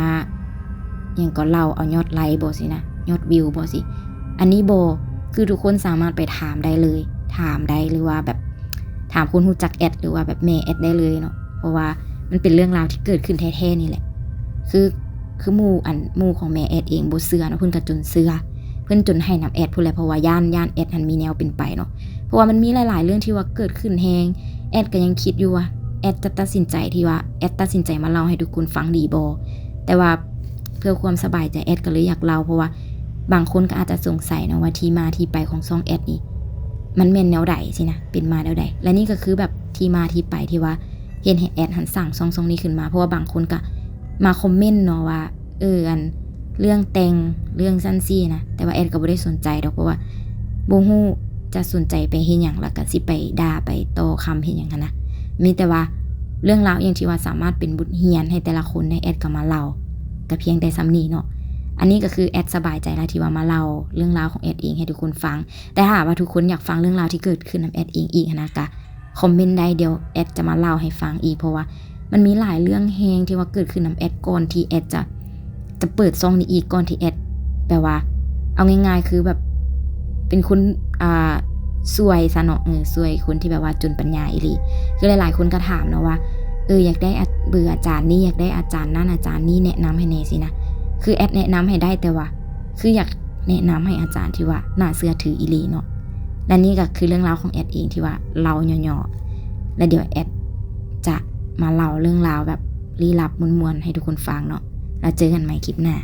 ຫຍັງກໍເລົ່າເອົາຍອດໄລບໍຊີ້ນະ ຍອດວິວບໍຊີ້. ອັນນີ້ບໍ່ ຄືທຸກຄົນສາມາດໄປຖາມໄດ້ເລີຍ ຖາມໄດ້ ຫຼືວ່າແບບຖາມຄົນຮູ້ຈັກແອດ ຫຼືວ່າແບບແມ່ແອດໄດ້ເລີຍເນາະ. ເພາະວ່າມັນເປັນເລື່ອງລາວທີ່ເກີດຂຶ້ນແທ້ໆນີ້ແຫຼະ. ຄື ຄືໝູ່ ອັນ ໝູ່ຂອງແມ່ແອດເອງບໍ່ເຊື່ອເນາະ ເພິ່ນກະຈົນເຊື່ອ ເພິ່ນຈົນໄຫ້ນຳແອດພຸ້ນແຫຼະ ເພາະວ່າຢ້ານ ຢ້ານແອດຫັ້ນມີແນວເປັນໄປເນາະ. ເພາະວ່າມັນມີຫຼາຍໆເລື່ອງທີ່ວ່າເກີດຂຶ້ນແຮງ ແອດກະຍັງຄິດຢູ່ວ່າແອດຈະຕັດສິນໃຈ ທີ່ວ່າແອດຕັດສິນໃຈມາເລົ່າໃຫ້ທຸກຄົນຟັງດີບໍ່. ແຕ່ວ່າເພື່ອຄວາມສະບາຍໃຈ ແອດກະເລີຍຢາກເລົ່າ ເພາະວ່າບາງຄົນກະອາດຈະສົງໄສເນາະວ່າທີ່ມາທີ່ໄປຂອງຊ່ອງແອດນີ້ ມັນແມ່ນແນວໃດຊີ້ນະ ເປັນມາແນວໃດ. ແລະນີ້ກະຄືແບບທີ່ມາທີ່ໄປທີ່ວ່າເຮັດໃຫ້ແອດຫັ້ນສ້າງຊ່ອງ ຊ່ອງນີ້ຂຶ້ນມາ ເພາະວ່າບາງຄົນກະມາຄອມເມັນເນາະວ່າ ເອີ ອັນ ເລື່ອງແຕ່ງ ເລື່ອງຊັ້ນຊີ້ນະ ແຕ່ວ່າແອດກະບໍ່ໄດ້ສົນໃຈດອກ ເພາະວ່າບໍ່ຮູ້ຈະສົນໃຈໄປເຮັດຫຍັງ ແລ້ວກະຊິໄປດ່າໄປຕໍ່ຄຳເຮັດຫຍັງຫັ້ນນະ. ມີແຕ່ວ່າເລື່ອງລາວອີ່ຫຍັງທີ່ວ່າສາມາດເປັນບົດຮຽນໃຫ້ແຕ່ລະຄົນໄດ້ ແອດກະມາເລົ່າ ກະພຽງແຕ່ສ່ຳນີ້ເນາະ. ອັນນີ້ກະຄືແອດສະບາຍໃຈລະທີ່ວ່າມາເລົ່າເລື່ອງລາວຂອງແອດເອງໃຫ້ທຸກຄົນຟັງ. ແຕ່ຖ້າຫາກວ່າທຸກຄົນຢາກຟັງເລື່ອງລາວທີ່ເກີດຂຶ້ນນຳແອດເອງອີກຫັ້ນນະ ກະຄອມເມັນໄດ້ ດຽວແອດຈະມາເລົ່າໃຫ້ຟັງອີກ ເພາະວ່າມັນມີຫຼາຍເລື່ອງແຮງທີ່ວ່າເກີດຂຶ້ນນຳແອດ ກ່ອນທີ່ແອດຈະ ຈະເປີດຊ່ອງນີ້ອີກ ກ່ອນທີ່ແອດ ແບບວ່າ ເອົາງ່າຍໆ ຄືແບບເປັນຄົນ ອ່າ ຊ່ວຍຊະເນາະ ເອີ ຊ່ວຍຄົນທີ່ແບບວ່າຈົນປັນຍາອີ່ຫຼີ. ຄືຫຼາຍໆຄົນກະຖາມເນາະວ່າ ເອີ ຢາກໄດ້ ອາ ເບີອາຈານນີ້ ຢາກໄດ້ອາຈານນັ້ນອາຈານນີ້ ແນະນຳໃຫ້ແດ່ຊີ້ນະ. ຄືແອດແນະນຳໃຫ້ໄດ້ ແຕ່ວ່າ ຄືຢາກແນະນຳໃຫ້ອາຈານທີ່ວ່າໜ້າເຊື່ອຖືອີ່ຫຼີເນາະ. ແລະນີ້ກະຄືເລື່ອງລາວຂອງແອດເອງທີ່ວ່າເລົ່າຫຍໍ້ໆ ແລະດຽວແອດຈະມາເລົ່າເລື່ອງລາວແບບລີ້ລັບມ່ວນໆໃຫ້ທຸກຄົນຟັງເນາະ. ແລ້ວເຈີກັນໃໝ່ຄລິບໜ້າ.